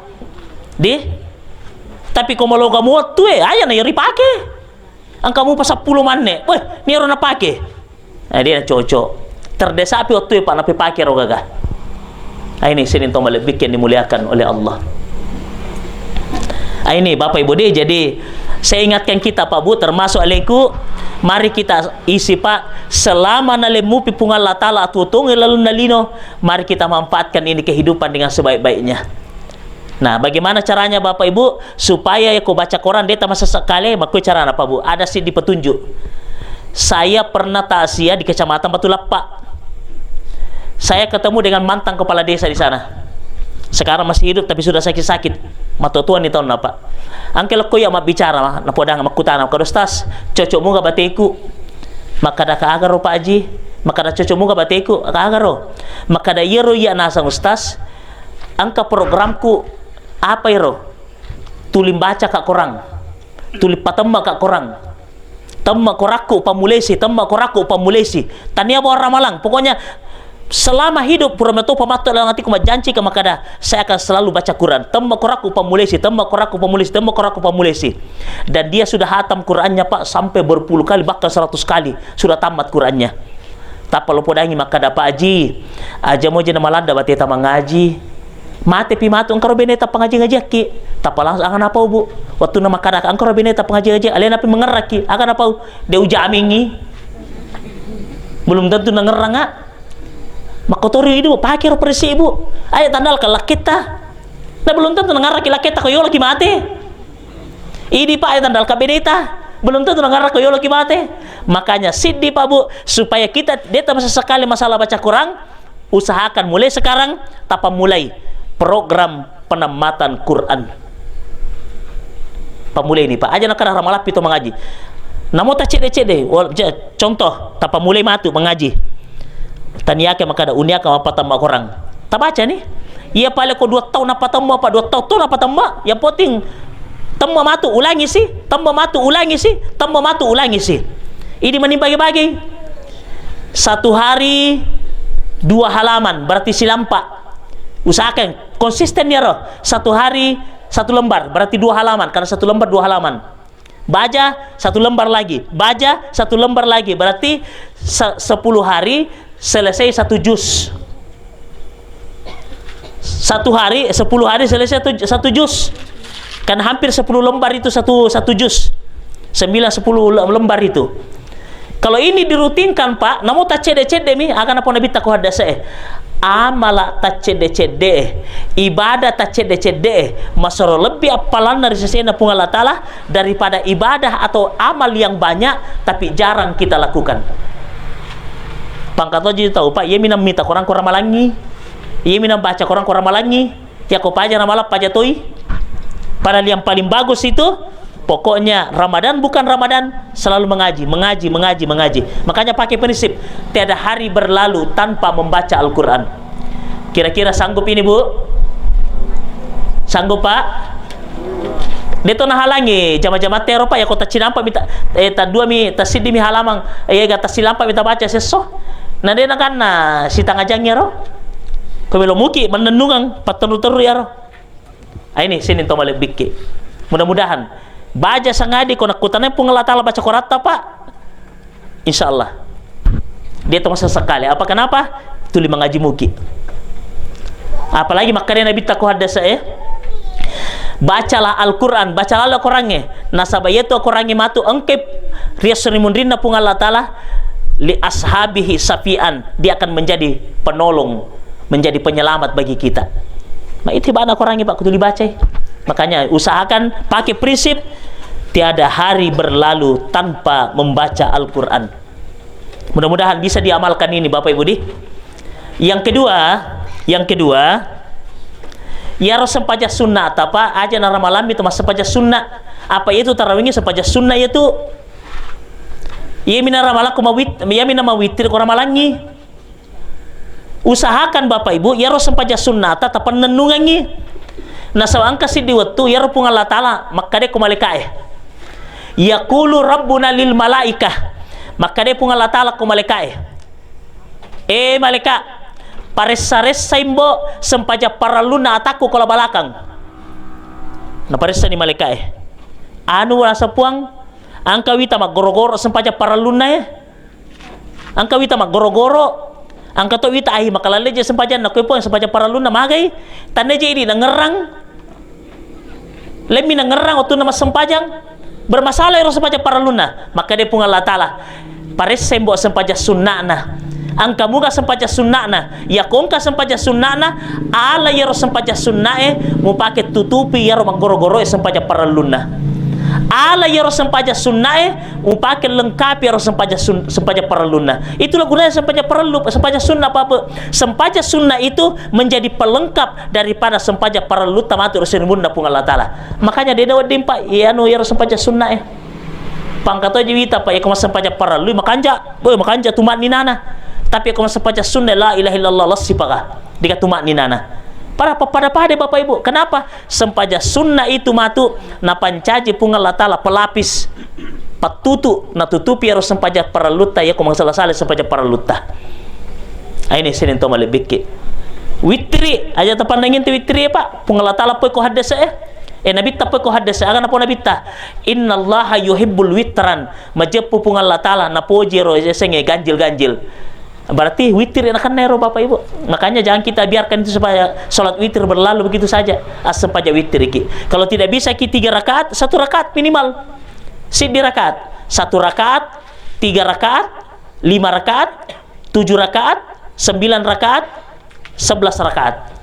Di? Tapi ko maloga muattu, eh, aja na iyaro ipake. Engka mupa seppulo manne. Weh, niro napake. Eh, dia cocok. Terdesak pi wettu, Pak, napipake ro gaga. Ah, ini sining to malebbikke yang dimuliakan oleh Allah. Ah, ini Bapak Ibu di, jadi saya ingatkan kita Pak Bu, termasuk alengku, mari kita isi Pak, selama nalemmupi Puang Allah Ta'ala atuo-tuongi lalunna lino, mari kita manfaatkan ini kehidupan dengan sebaik-baiknya. Nah, bagaimana caranya Bapak Ibu supaya ya ko baca koran de' tamasessa' kale? Makkoi carana Pak Bu, ada siddi petunjuk. Saya pernah takziah di Kecamatan Batu Lappa. Saya ketemu dengan mantan kepala desa di sana. Sekarang masih hidup tapi sudah sakit-sakit. Matoa-toani taunna, Pak. Engka lokko iya mabbicara, ma-, napodang makkutana, "Kado Ustaz, cocok muga bateku?" Makkada, "Ka aga ro, Pak Haji?" Makkada, "Cocok muga bateku?" "Ka aga ro?" Makkada, "Iyaro iya naseng Ustaz, engka programku, apa iro? Tuli baca ka korang. Tuli patemma ka korang." Temma korakku pammulesi, temma korakku pammulesi. Tania bawang ramalang. Pokoknya selama hidup pura meto pamatto dalam hatiku, majjanci ka makkada, "Saya akan selalu baca Quran. Temma korakku pammulesi, temma korakku pammulesi, temma korakku pammulesi." Dan dia sudah hatam Qurannya, Pak, sampai berpuluh kali, bahkan seratus kali. Sudah tamat Qurannya. Tappa lo podangi makkada, "Pak Haji, aja moje na maladda bateta mangaji." Mate pi matu engka ro beneta pangaji-ngajiakki. Tappa langsung, "Aga napau, Bu? Wettunna makkadaka engka ro beneta pangaji-ngaji, alena pi mengerrakki. Aga napau?" "De' ujamingi." Belum tentu nangerranga. Makkotori idu, pake ro perisi, Bu. Ayo tandalka lakketta. Na belum tentu nangerrakki lakketta ko yoloki mate. Idi, Pak, ayo tandalka beneta. Belum tentu nangerrakko yoloki mate. Makanya siddi, Pak Bu, supaya kita de' tamasessa' kale masalah baca Quran, usahakan mulai sekarang, tappa mulai program penamatan Quran. Pammulai ni, Pak. Aja nakkada ramalappi to mangaji. Namo taccedde-cedde, wal-, ja-, contoh, tappa mulai matu mangaji. Taniake makkada, "Uniaka mappatemma korang." Tabaca ni. Iya pale ko dua taung nappatemma, apa dua taung to nappatemma, yang penting temma matu, ulangi si, temma matu, ulangi si, temma matu, ulangi si. Idi mani bagi-bagi. Satu hari dua halaman, berarti silampa. Usahakan konsisten ya, roh. Satu hari satu lembar, berarti dua halaman, karena satu lembar dua halaman. Baca satu lembar lagi, baca satu lembar lagi, berarti se-, sepuluh hari selesai satu juz. Satu hari, sepuluh hari selesai satu, satu juz. Kan hampir sepuluh lembar itu satu, satu juz. Sembilan, sepuluh le-, lembar itu. Kalau ini dirutinkan, Pak, namo taccedde-cedde mi, aga napau Nabitta ko haddese e. Amala taccedde-cedde e, ibadah taccedde-cedde e, masero lebbi appalanna ri sesena Puang Allah Ta'ala daripada ibadah atau amal yang banyak tapi jarang kita lakukan. Pangkatoji tau, Pak, iya minang mita korang ko ramalangi, iya minang baca korang ko ramalangi, iya ko paja ramalang paja toi. Padahal yang paling bagus itu, pokoknya Ramadan bukan Ramadan, selalu mengaji, mengaji, mengaji, mengaji. Makanya pakai prinsip, tiada hari berlalu tanpa membaca Al-Quran. Kira-kira sanggup ini, Bu? Sanggup, Pak? De' to nahalangi jama-jamatta ero, Pak, ya ko taccinampa mi ta-, eh, taddua mi, tassiddi mi halamang, eh, ga tassilampa mi tabaca sesso. Na de' nakanna sitanga jang ero. Ko melo muki mannennungang, patteru-teru ero. Ah, ini sining to malebbikki. Mudah-mudahan baja sangadi ko nakkutanai Puang Allah Ta'ala baca koratta, Pak. Insya Allah. De' to masessa' kale. Apa kenapa? Tuli mangaji muki. Apalagi makkeda Nabitta ko haddese e, "Bacalah Al-Quran, bacalah Al-Qurangnge. Nasaba iyatu Al-Qurangnge matu engke riasso ri munrinna Puang Allah Ta'ala, li ashabihi syafi'an, dia akan menjadi penolong, menjadi penyelamat bagi kita." Ma itu bana Qurangnge, Pak, kutuli bacai. Makanya usahakan pakai prinsip tiada hari berlalu tanpa membaca Al-Quran. Mudah-mudahan bisa diamalkan ini, Bapak Ibu di. Yang kedua, yang kedua, iyaro sempajang sunna' ta, Pak, aja naramalammi to massempajang sunna'. Apa itu tarawingnge sempajang sunna' iyatu? Iyami naramalakko mawit-, iyami namawittir ko ramalangngi. Usahakan Bapak Ibu, iyaro sempajang sunnata tapennennungengngi. Nasaba engka siddi wettu, iyaro Puang Allah Ta'ala makkeda ko malaika'e, "Yaqulu Rabbuna lil malaikah." Makkeda Puang Allah Ta'ala ko malaika'e, "Eh malaika, paressa-ressai mbo sempajang parellunna atakku ko la balakang." Naparessani malaika'e, "Anu," naseng Puang, "engka wita maggoro-goro sempajang parellunna e?" Engka wita maggoro-goro, Engka to wita, ai, makalalle je sempajanna, koe pong sempajang parellunna magai, tanne je idi nangerrang, lemmi nangerrang wettunna massempajang, bermasalah ero sempajang parellunna. Makkeda Puang Allah Taala, paressai mbo sempajang sunna'na. Engka muga sempajang sunna'na, yako engka sempajang sunna'na, ala yero sempajang sunna'e mupake tutupi yero maggoro-goroe sempajang parellunna. Ala yero sempajang sunna'e mupake lengkapi ero sempajang sun-, sempajang parellunna. Itulah gunanya sempajang parellu, sempajang sunnah, apa, apa? Sempajang sunnah itu menjadi pelengkap daripada sempajang parellu tamatu ero sirimunna Puang Allah Taala. Makanya de' nawedding, Pak, iya, anu, iyaro sempajang sunnah, eh. Pangka to ji wita, Pak, iya ko massempajang parellu, makanja, boh, makanja tumak ninana. Tapi ko massempajang sunnah, la ilaha illallah, lessipaga. Dega tumak ninana. Pada, pada, pada, Bapak Ibu. Kenapa? Sempajang sunnah itu matu napancaji Puang Allah Taala pelapis, pattutu, natutupi ero sempajang parellutta, iya ko mangsala-sala sempajang parellutta. Aini sining to malebbikki. Witri, aja tapannangin tu witri, Pak. Puang Allah Taala poi ko haddese, eh. Eh, Nabitta poi ko haddese, aga napo Nabitta? Innallaha yuhibbul witran. Majeppu Puang Allah Taala napoji ero yasengnge ganjil-ganjil. Berarti witir nakenna ero, Bapak Ibu. Makanya jangan kita biarkan itu supaya sholat witir berlalu begitu saja. Assempajang witir iki. Kalau tidak bisa ki tiga rakaat, satu rakaat minimal. Siddi rakaat. Satu rakaat, tiga rakaat, lima rakaat, tujuh rakaat, sembilan rakaat, sebelas rakaat.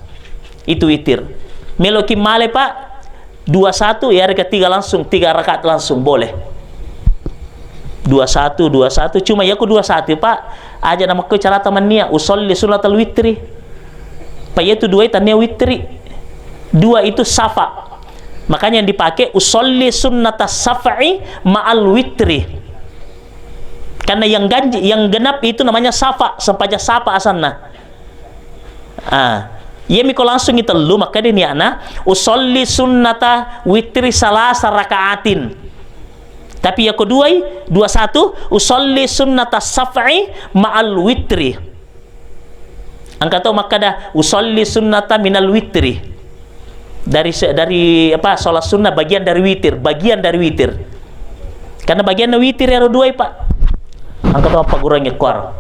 Itu witir. Meloki male, Pak, dua satu, ya, harga tiga langsung, tiga rakaat langsung, boleh. Dua satu, dua satu, cuma yaku dua satu, Pak, aja namakkoi carata mannia, usolli sunnatal witri. Pak, yaitu dua itu tania witri. Dua itu safa. Makanya yang dipakai, usolli sunnatas saf'i ma'al witri. Karena yang ganji, yang genap itu namanya safa, sempajang safa asanna. Ah, iyami ko langsung itellu, makkeda niatna, usolli sunnata witri salasa rakaatin. Tapi yako duai, dua satu, usolli sunnata saf'i ma'al witri. Engka to makkeda, "Usolli sunnata minal witri." Dari se-, dari, apa, sholat sunnah bagian dari witir, bagian dari witir. Karena bagianna witir ero duai, Pak. Engka to apa gurang kuaro.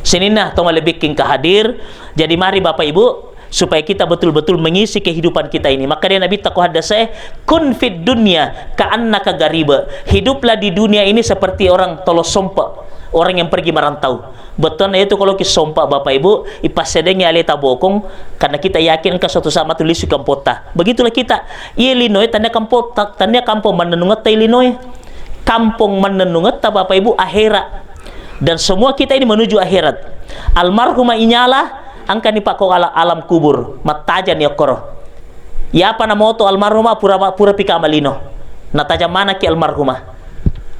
Sininna to malebbiking ka hadir. Jadi mari Bapak Ibu, supaya kita betul-betul mengisi kehidupan kita ini. Maka dia Nabi tako haddasa, "Kun fid dunya ka'annaka gariba." Hiduplah di dunia ini seperti orang tolo sompa, orang yang pergi merantau. Bettuanna itu kalau ki sompa, Bapak Ibu, ipassedengi aleta bokong, karena kita yakin engka suatu saat matu lisu kampotta. Begitulah kita. Iya linoe tania kampotta, tania kampong mannennungetta linoe. Kampong mannennungetta, Bapak Ibu, akhirat. Dan semua kita ini menuju akhirat. Almarhumah Inyala, engkani pakko ala-, alam kubur, mattajani okkoro. Iyapa namoto almarhumah pura, pura pika malino. Natajang manaki almarhumah.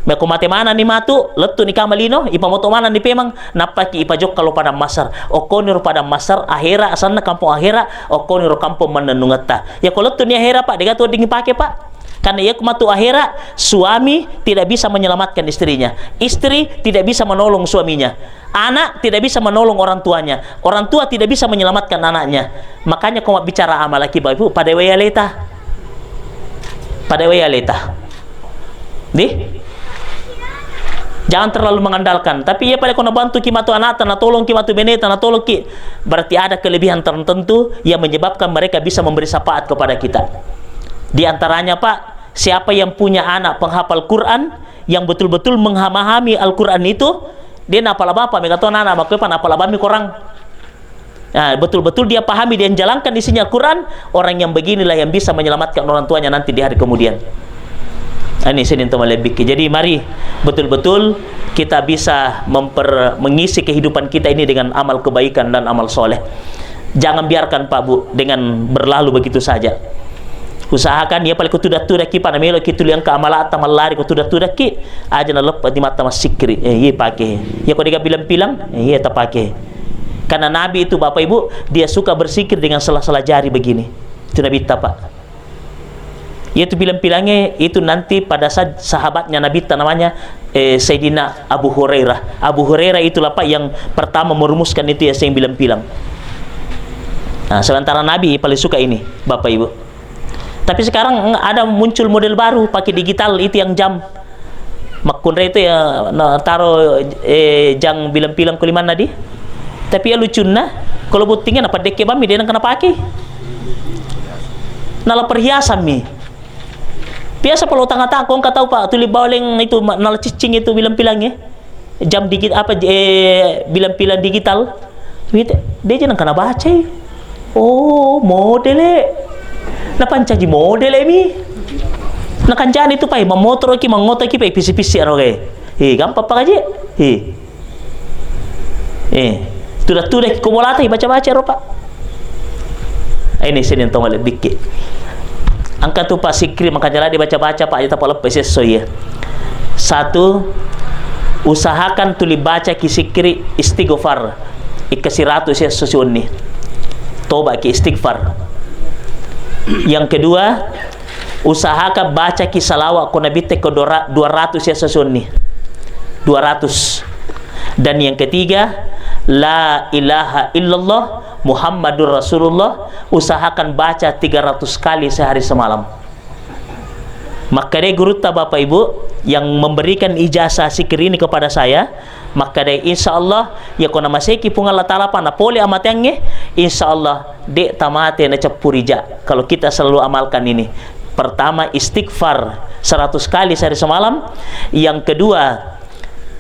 Meko mate manani matu, lettu ni kama lino, ipamoto manani pemang, nappaki ipajokka lo padang masar. Okkoni ro padang masar, akhirat, asanna kampong akhirat, okkoni ro kampong mannennungetta. Yako lettu ni akhirat, Pak, dega tu wedding ipake, Pak. Karena iya matu akhirat, suami tidak bisa menyelamatkan istrinya. Istri tidak bisa menolong suaminya. Anak tidak bisa menolong orang tuanya. Orang tua tidak bisa menyelamatkan anaknya. Makanya ko mabbicara amal laki, Bapak Ibu, pada waya leta. Pada waya leta. Di? Jangan terlalu mengandalkan. Tapi iya pada ko nabantu ki matu anakta, natolong ki matu beneta, natolong ki. Berarti ada kelebihan tertentu yang menyebabkan mereka bisa memberi syafaat kepada kita. Di antaranya, Pak, siapa yang punya anak penghafal Quran, yang betul-betul memahami Al-Quran itu, dia napala bapak, mega to anak, maka apa napala bami korang. Nah, betul-betul dia pahami, dia jalankan isinya Al-Quran, orang yang beginilah yang bisa menyelamatkan orang tuanya nanti di hari kemudian. Nah, ini sini untuk melebihi. Jadi mari betul-betul kita bisa memper-, mengisi kehidupan kita ini dengan amal kebaikan dan amal soleh. Jangan biarkan, Pak Bu, dengan berlalu begitu saja. Usahakan iya pale ko tuda-tudaki, Pak, namelo ki tuli engka amalata mallari ko tuda-tudaki, aja naleppe di mata massikkiri. Eh, iya pake. Iya ko dega bilang-bilang, eh, iya tapake. Karena Nabi itu, Bapak Ibu, dia suka berzikir dengan sela-sela jari begini. Itu Nabitta, Pak. Iya tu bilang-bilangnya itu nanti pada saat sahabatnya Nabitta namanya, eh, Sayyidina Abu Hurairah. Abu Hurairah itulah, Pak, yang pertama merumuskan itu ya, saya bilang-bilang. Nah, sementara Nabi paling suka ini, Bapak Ibu. Tapi sekarang ada muncul model baru, pakai digital, itu yang jam. Makkunrai tu ya, na taro, eh, jang bilang-bilang ko limanna di. Tapi ya lucunna, kalau bottingnya na padekke bammi, de nengka napake. Nala perhiasan mi. Biasa palo tanga-tanga, ko engka tau, Pak, tuli bawaleng itu, ma-, nala cicing itu bilang-bilangnya. Jam digit-, apa, eh, bilang-bilang digital. Wite, de je nengka nabacai. Oh, modele. Napancaji modele mi. Nakancani tu pai, mammotoro ki, mangota ki pai, pisi-pisi aro gai. Eh, gampang pakaji. Eh. Eh, tuda-tuda ko bolata, baca-baca ro, Pak. Ini sini tong lebbikki. Engka tu, Pak, sikkiri makanja ladde baca-baca, Pak, aja tapaleppe sesso iya. Satu, usahakan tuli baca ki sikkiri istighfar. Ikka siratu sesso siwenni. Toba ki istighfar. Yang kedua, usahakan baca ki salawat ko Nabitta ko dua ra-, dua ratus sesso siwenni. Dua ratus. Dan yang ketiga, la ilaha illallah Muhammadur Rasulullah, usahakan baca tiga ratus kali sehari semalam. Makkadai gurutta, Bapak Ibu, yang memberikan ijazah zikir ini kepada saya, makkadai, insya Allah, ya ko namaseki Puang Allah Ta'ala, Pak, napole amateangnge, insya Allah, de tamate naceppu rija. Kalau kita selalu amalkan ini, pertama, istighfar seratus kali sehari semalam. Yang kedua,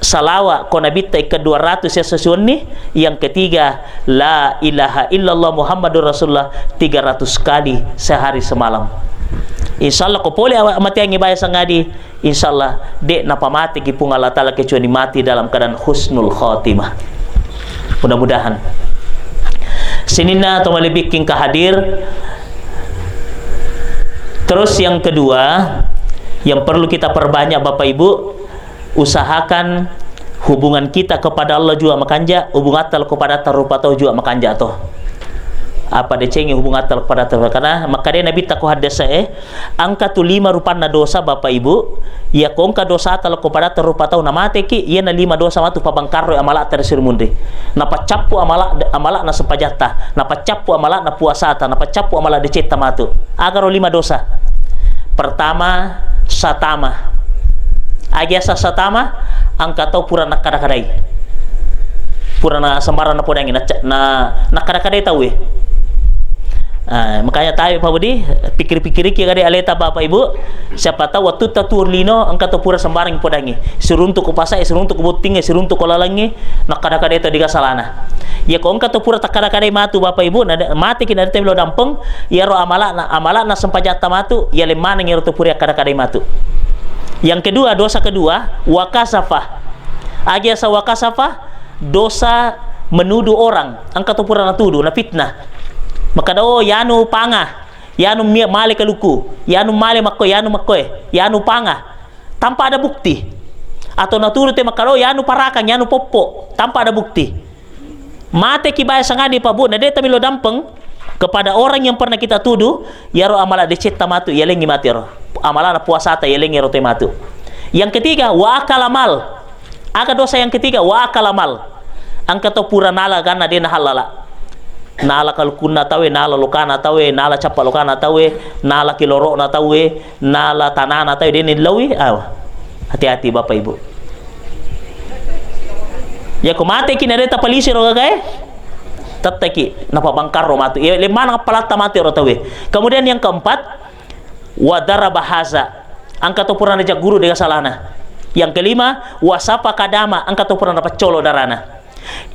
salawat ko Nabitta ikka dua ratus sesso siwenni. Yang ketiga, la ilaha illallah Muhammadur Rasulullah tiga ratus kali sehari semalam. Insya Allah, ko pole awa-, amateangnge baya sangadi, insya Allah, de napamateki Puang Allah Ta'ala kecuali mati dalam keadaan husnul khatimah. Mudah-mudahan. Sininna to malebikking ka hadir. Terus yang kedua, yang perlu kita perbanyak, Bapak Ibu, usahakan hubungan kita kepada Allah juga makanja, hubungatta kepada tarupa tau juga makanja to. Apa decengi hubungatta kepada tarupa, karena makkadai Nabitta ko haddese, eh, engka tu lima rupanna dosa, Bapak Ibu, iya ko engka dosata lokko padatta rupa tau namateki, iyana lima dosa matu pabangkarroi amala'ta ri suri munri. Napaccappu amala-, amala'na sempajatta, napaccappu amala'na puasata, napaccappu amala decetta matu. Agaro lima dosa. Pertama, satama. Agi asa satama, engka tau pura nakkada-kadai. Pura na sembarang napodangi, na, na, nakkada-kadai tauwe. Ah, makanya tabe, Pak Budi, pikir-pikiriki kade aleta Bapak Ibu, siapa tahu wattutta tuo lino engka to pura sembarang podangi. Siruntu ko pasai, siruntu ko bottingnge, siruntu ko lalengnge, nakkada-kadai to diga salana. Iya ko engka to pura takkada-kadai matu Bapak Ibu, na mateki na detta melo dampeng, iyaro amala'na, amala'na sempajatta matu, iya lemmaneng iyaro to pura akkada-kadai matu. Yang kedua, dosa kedua, wakasafah. Agi asa wakasafah, dosa menuduh orang, engka to pura natudu, nafitnah. Makkada, "Oh, yanu panga, yanu mi-, male kaluku, yanu male makkoe, yanu makkoe, yanu panga." Tanpa ada bukti. Atau natudu te makkada, "Oh, yanu parakang, yanu poppo," tanpa ada bukti. Mateki baya sangadi, Pak Bu, na de tamelo dampeng kepada orang yang pernah kita tuduh, yaro amala decetta matu, yalengi matu yaro. Amalana puasata, yalengi yaro te matu. Yang ketiga, wa akala mal. Aga dosa yang ketiga, wa akala mal. Engka to pura nala ganna de nahallala. Nala kalukunna tauwe, nala lokana tauwe, nala cappa lokana tauwe, nala kilorokna tauwe, nala tanana tauwe, de nillaui. Awa. Hati-hati Bapak Ibu. Ya ko mateki na de tapalisi ro gagae, tetteki napabangkarro matu. Ya, lemmaneng appalatta matu ro tauwe. Kemudian yang keempat, wa daraba haza. Engka to pura najagguru dega salana. Yang kelima, wa safaka dama, engka to pura napaccolo darana.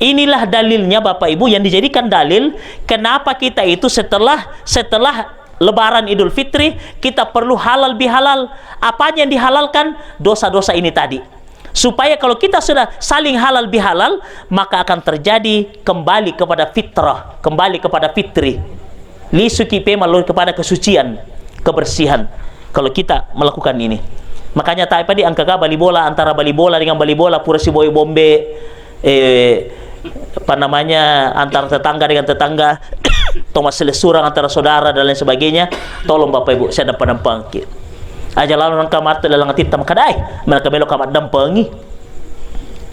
Inilah dalilnya Bapak Ibu yang dijadikan dalil kenapa kita itu setelah, setelah Lebaran Idul Fitri, kita perlu halal bihalal. Apanya yang dihalalkan? Dosa-dosa ini tadi. Supaya kalau kita sudah saling halal bihalal, maka akan terjadi kembali kepada fitrah, kembali kepada fitri. Lisuki pemalo kepada kesucian, kebersihan. Kalau kita melakukan ini. Makanya tae padi engkaga bali bola, antara bali bola dengan bali bola, pura siboi bombe, eh, apa namanya, antara tetangga dengan tetangga, atau masalah surang antara saudara dan lain sebagainya, tolong Bapak Ibu, saya dampeng-dampengki. Aja lalu nengka matu dalam atitta makkada, "Ai, mereka melo ka maddampengi."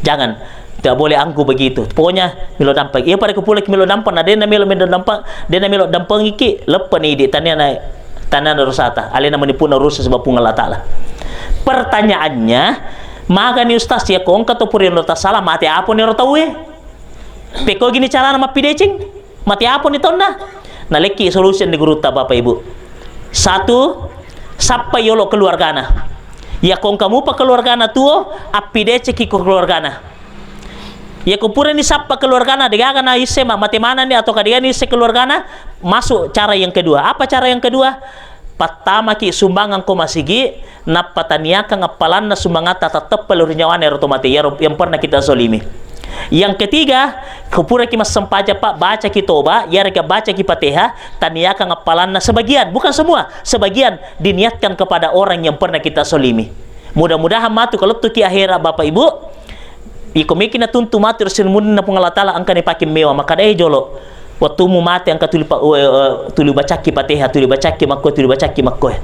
Jangan, tidak boleh angkuh begitu. Pokoknya melo dampeng. Iya pada kupulaki melo dampeng, na dena melo, melo dampeng, dena melo dampengiki, leppani idi, taniana, taniana dosata. Alena menipu na rusak sebab Puang Allah Ta'ala. Pertanyaannya, Magani ustaz, yakko engka to pura elo tasala, mate aponi ro tauwe? Pekko gini carana mappideceng? Mate aponi tonna? Nalekki solution di gurutta, Bapak Ibu. Satu, sappa yolo keluargana. Yakko engka mupa keluargana tuo, appideceki ko keluargana. Yakko purani sappa keluargana, degaga na isse ma-, mate manani atau kadegani isse keluargana, masuk cara yang kedua. Apa cara yang kedua? Pattamaki sumbangan ko masigi, nappa taniakang appalanna sumbangatta tatteppa lao ri nyawana ero to mate, iyaro yang pernah kita zolimi. Yang ketiga, ko puraki massempajang, Pak, bacaki toba, iyarega bacaki Fatihah, taniakang appalanna sebagian, bukan semua, sebagian diniatkan kepada orang yang pernah kita zolimi. Mudah-mudahan matu kalettuki akhera, Bapak Ibu, iko meki natuntu matu ri simuninna Puang Allah Taala, engkani pake mewa, makkeda, "Eh, jolo, wettumu mate engka tuli pa-, eh, eh, tuli bacakki Fatihah, tuli bacakki makkoe, tuli bacakki makkoe."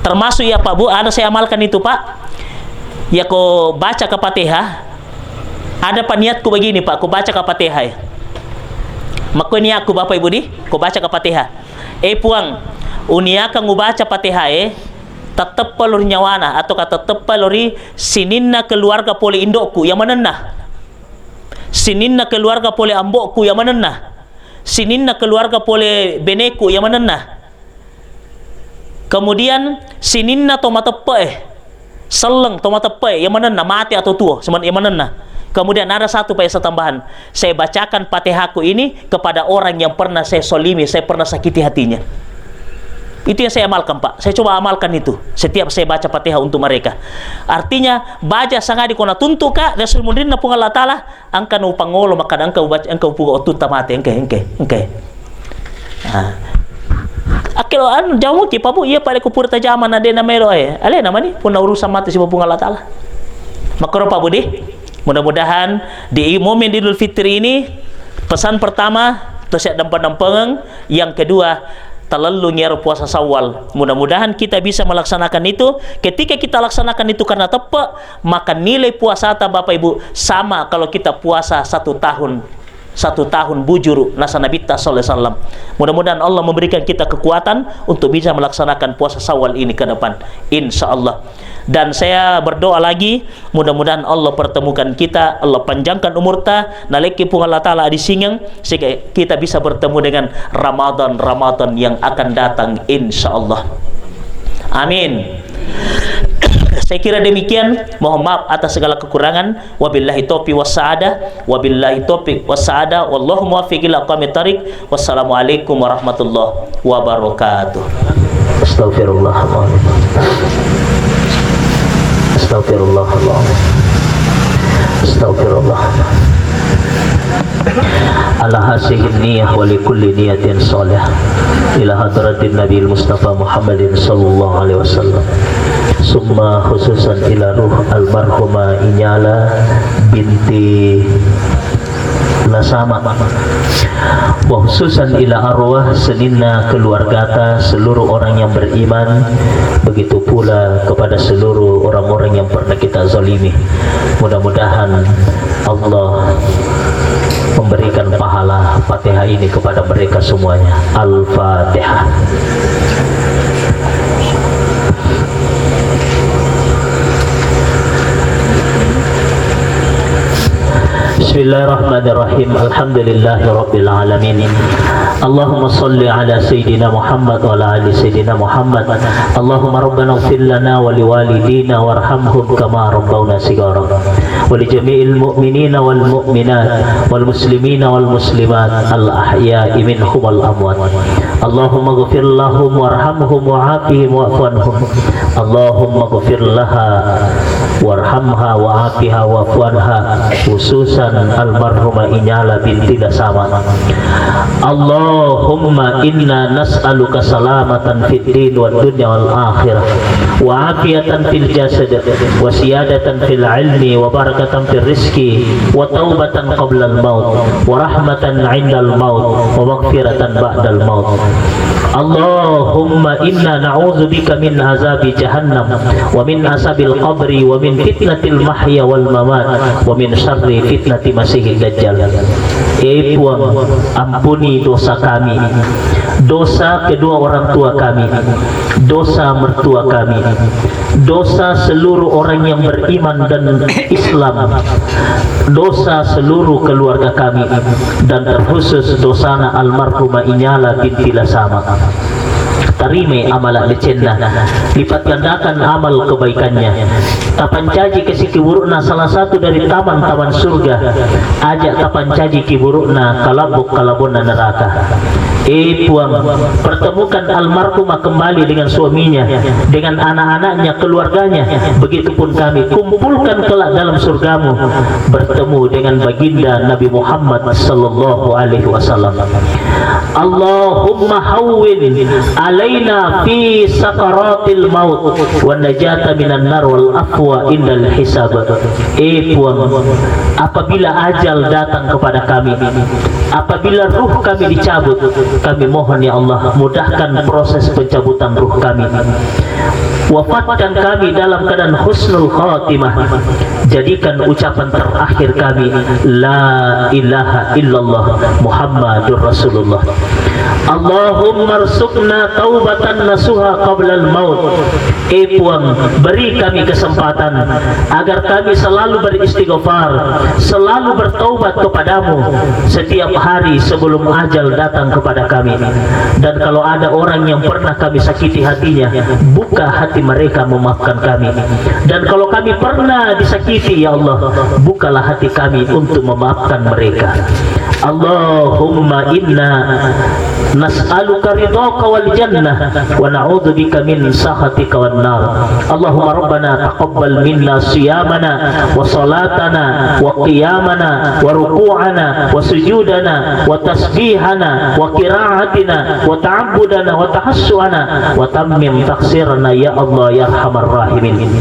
Termasuk ya, Pak, Bu, ada saya amalkan itu, Pak. Ya, ko baca ke Fatihah, ada paniatku begini, Pak, ko baca ke Fatihah, ya. Makkoe niatku, Bapak Ibu, di, ko baca ke Fatihah. Eh, Puang, uniakang ubaca Fatihah, eh, tetteppa lao ri nyawana, atau ka tetteppa lao ri sininna keluarga pole indokku, iya manenna. Sininna keluarga pole ambokku, iya manenna. Sininna keluarga pole beneku, iya manenna. Kemudian sininna to mateppe'e, selleng to mateppe'e, iya manenna, mate atau tuo, semen-, iya manenna. Kemudian ada satu, Pak, saya tambahan. Saya bacakan Fatihahku ini kepada orang yang pernah saya solimi, saya pernah sakiti hatinya. Itu yang saya amalkan, Pak. Saya coba amalkan itu setiap saya baca Fatihah untuk mereka. Artinya, baja sangadi ko natuntu, Kak, ri simuninna Puang Allah Taala, engka nupangolo, makkeda engka ubac-, engka upuga wettutta mate, engke, engke, engke. Ah. Akkelo anu, jamuki, Pak, Bu, iya pada kupura tajama na de namelo, eh. Alena mani, punna urusan mate sibawa Puang Allah Taala. Makkoro, Pak, Bu, di. Mudah-mudahan di momen Idul Fitri ini, pesan pertama, to siaddempeng-dempengeng, yang kedua, talellungi ero puasa Syawal. Mudah-mudahan kita bisa melaksanakan itu. Ketika kita laksanakan itu karena teppe, maka nilai puasata, Bapak Ibu, sama kalau kita puasa satu tahun, satu tahun bujuru, nasa Nabitta sallallahu alaihi wasallam. Mudah-mudahan Allah memberikan kita kekuatan untuk bisa melaksanakan puasa Syawal ini ke depan, insya Allah. Dan saya berdoa lagi, mudah-mudahan Allah pertemukan kita, Allah panjangkan umurta, nalekki Puang Allah Taala adisingeng, sehingga kita bisa bertemu dengan Ramadan-Ramadan yang akan datang, insya Allah. Amin. Saya kira demikian. Mohon maaf atas segala kekurangan. Wabillahi taufiq wassa'adah. Wabillahi taufiq wassa'adah. Wallahu muwaffiq ila aqwamit thariq. Wassalamualaikum warahmatullahi wabarakatuh. Astagfirullahaladzim. Astagfirullahaladzim. Astagfirullah. Ala hazihin niyah wa li kulli niyatin shalihah. Ila hadratin Nabil Mustafa Muhammadin sallallahu alaihi wasallam. Summa khususan ila ruh almarhumah Inyala binti Lasama. Wa khususan ila arwah sininna keluargata, seluruh orang yang beriman, begitu pula kepada seluruh orang-orang yang pernah kita zalimi. Mudah-mudahan Allah memberikan pahala Fatihah ini kepada mereka semuanya. Al-Fatihah. Bismillahirrahmanirrahim. Alhamdulillahirabbil alamin. Allahumma shalli ala sayyidina Muhammad wa ala ali sayyidina Muhammad. Allahumma rabbana ighfir lana wa liwalidina warhamhum kama rabbawna shighara. Wa li jami'il mu'minina wal mu'minat wal muslimina wal muslimat al ahya'i minhum wal amwat. Allahumma ighfir lahum warhamhum wa'afihim wa'fu anhum. Allahumma ighfir laha warhamha wa'afiha wa'fu anha, khususan almarhumah Inyala binti Lasama. Allahumma inna nas'aluka salamatan fid din wad dunya wal akhirah, wa afiyatan fil jasad, wa siyadatan fil ilmi, wa barakatan fil rizqi, wa taubatan qablal maut, wa rahmatan indal maut, wa maghfiratan ba'dal maut. Allahumma inna na'udzubika min azabi jahannam, wa min azabil qabri, wa min fitnatil mahya wal mamat, wa min syarri fitnati masihid dajjal. Eh Puang, ampuni dosa kami. Dosa kedua orang tua kami, dosa mertua kami, dosa seluruh orang yang beriman dan Islam, dosa seluruh keluarga kami, dan terkhusus dosana almarhumah Inyala binti Lasama. Tarimai amala decenna, lipat gandakan amal kebaikannya. Tapancaji ke sikiburukna salah satu dari taman-taman surga, aja tapancaji kiburukna kalabuk-kalabonna neraka. Eh Puang, pertemukan almarhumah kembali dengan suaminya, dengan anak-anaknya, keluarganya. Begitupun kami, kumpulkan kelak dalam surgamu, bertemu dengan baginda Nabi Muhammad sallallahu alaihi wasallam. Allahumma hawwin alaina fi sakaratil maut wa najata minan nar wal afwa indal hisab. Eh Puang, apabila ajal datang kepada kami, apabila ruh kami dicabut, kami mohon ya Allah, mudahkan proses pencabutan ruh kami. Wafatkan kami dalam keadaan husnul khatimah. Jadikan ucapan terakhir kami, la ilaha illallah Muhammadur Rasulullah. Allahumma rzuqna taubatan nasuha qablal maut. Eh Puang, beri kami kesempatan agar kami selalu beristighfar, selalu bertaubat kepadamu setiap hari sebelum ajal datang kepada kami. Dan kalau ada orang yang pernah kami sakiti hatinya, buka hati mereka memaafkan kami. Dan kalau kami pernah disakiti, ya Allah, bukalah hati kami untuk memaafkan mereka. Allahumma inna nas'aluka ridhaka wal jannah wa na'udzubika min sakhatika wan nar. Allahumma rabbana taqabbal minna siyamana wa salatana wa qiyamana wa ruku'ana wa sujudana wa tasbihana wa qira'atina wa ta'abbudana wa tahassuana wa tammim taqsirana ya Allah ya arhamar rahimin.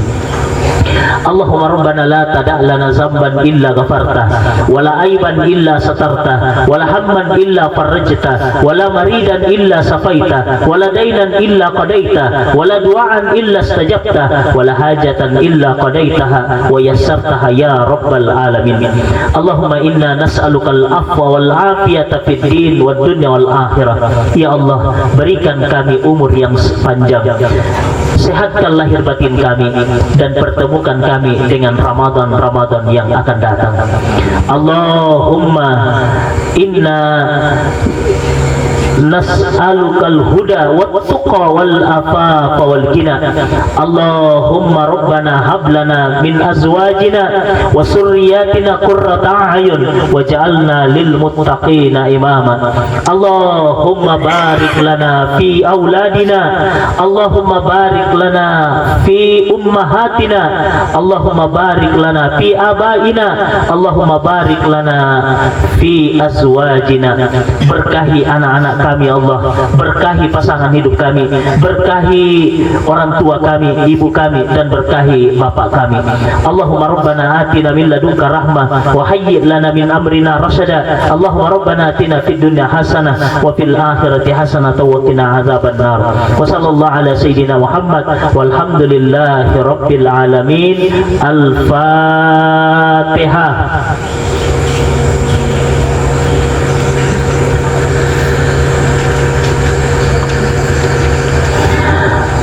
Allahumma rabbana la tada' lana zamban illa ghafarta, wala aiban illa satarta, wala hamman illa farrajta, wala maridan illa safaita, wala dainan illa qadaita, wala du'aan illa stajabta, wala hajatan illa qadaitaha wa yassartaha ya rabbal alamin. Allahumma inna nas'alukal afwa wal afiyata fid din wad dunya wal akhirah. Ya Allah, berikan kami umur yang panjang. Sehatkan lahir batin kami dan pertemukan kami dengan Ramadan-Ramadan yang akan datang. Allahumma inna nas'alukal huda wat tuqa wal afafa wal ghina. Allahumma rabbana hab lana min azwajina wa surriyatina qurrata a'yun waj'alna lil muttaqina imama. Allahumma barik lana fi auladina. Allahumma barik lana fi ummahatina. Allahumma barik lana fi abaina. Allahumma barik lana fi azwajina. Berkahi anak-anak kami, ya Allah. Berkahi pasangan hidup kami. Berkahi orang tua kami, ibu kami, dan berkahi bapak kami. Allahumma rabbana atina min ladunka rahmah wa hayyi' lana min amrina rasyada. Allahumma rabbana atina fid dunya hasanah wa fil akhirati hasanah wa qina adzaban nar. Wa sallallahu ala sayyidina Muhammad walhamdulillahi rabbil alamin. Al-Fatihah.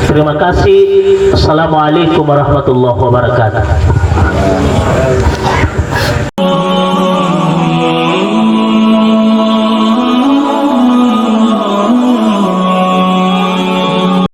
Terima kasih. Assalamualaikum warahmatullahi wabarakatuh.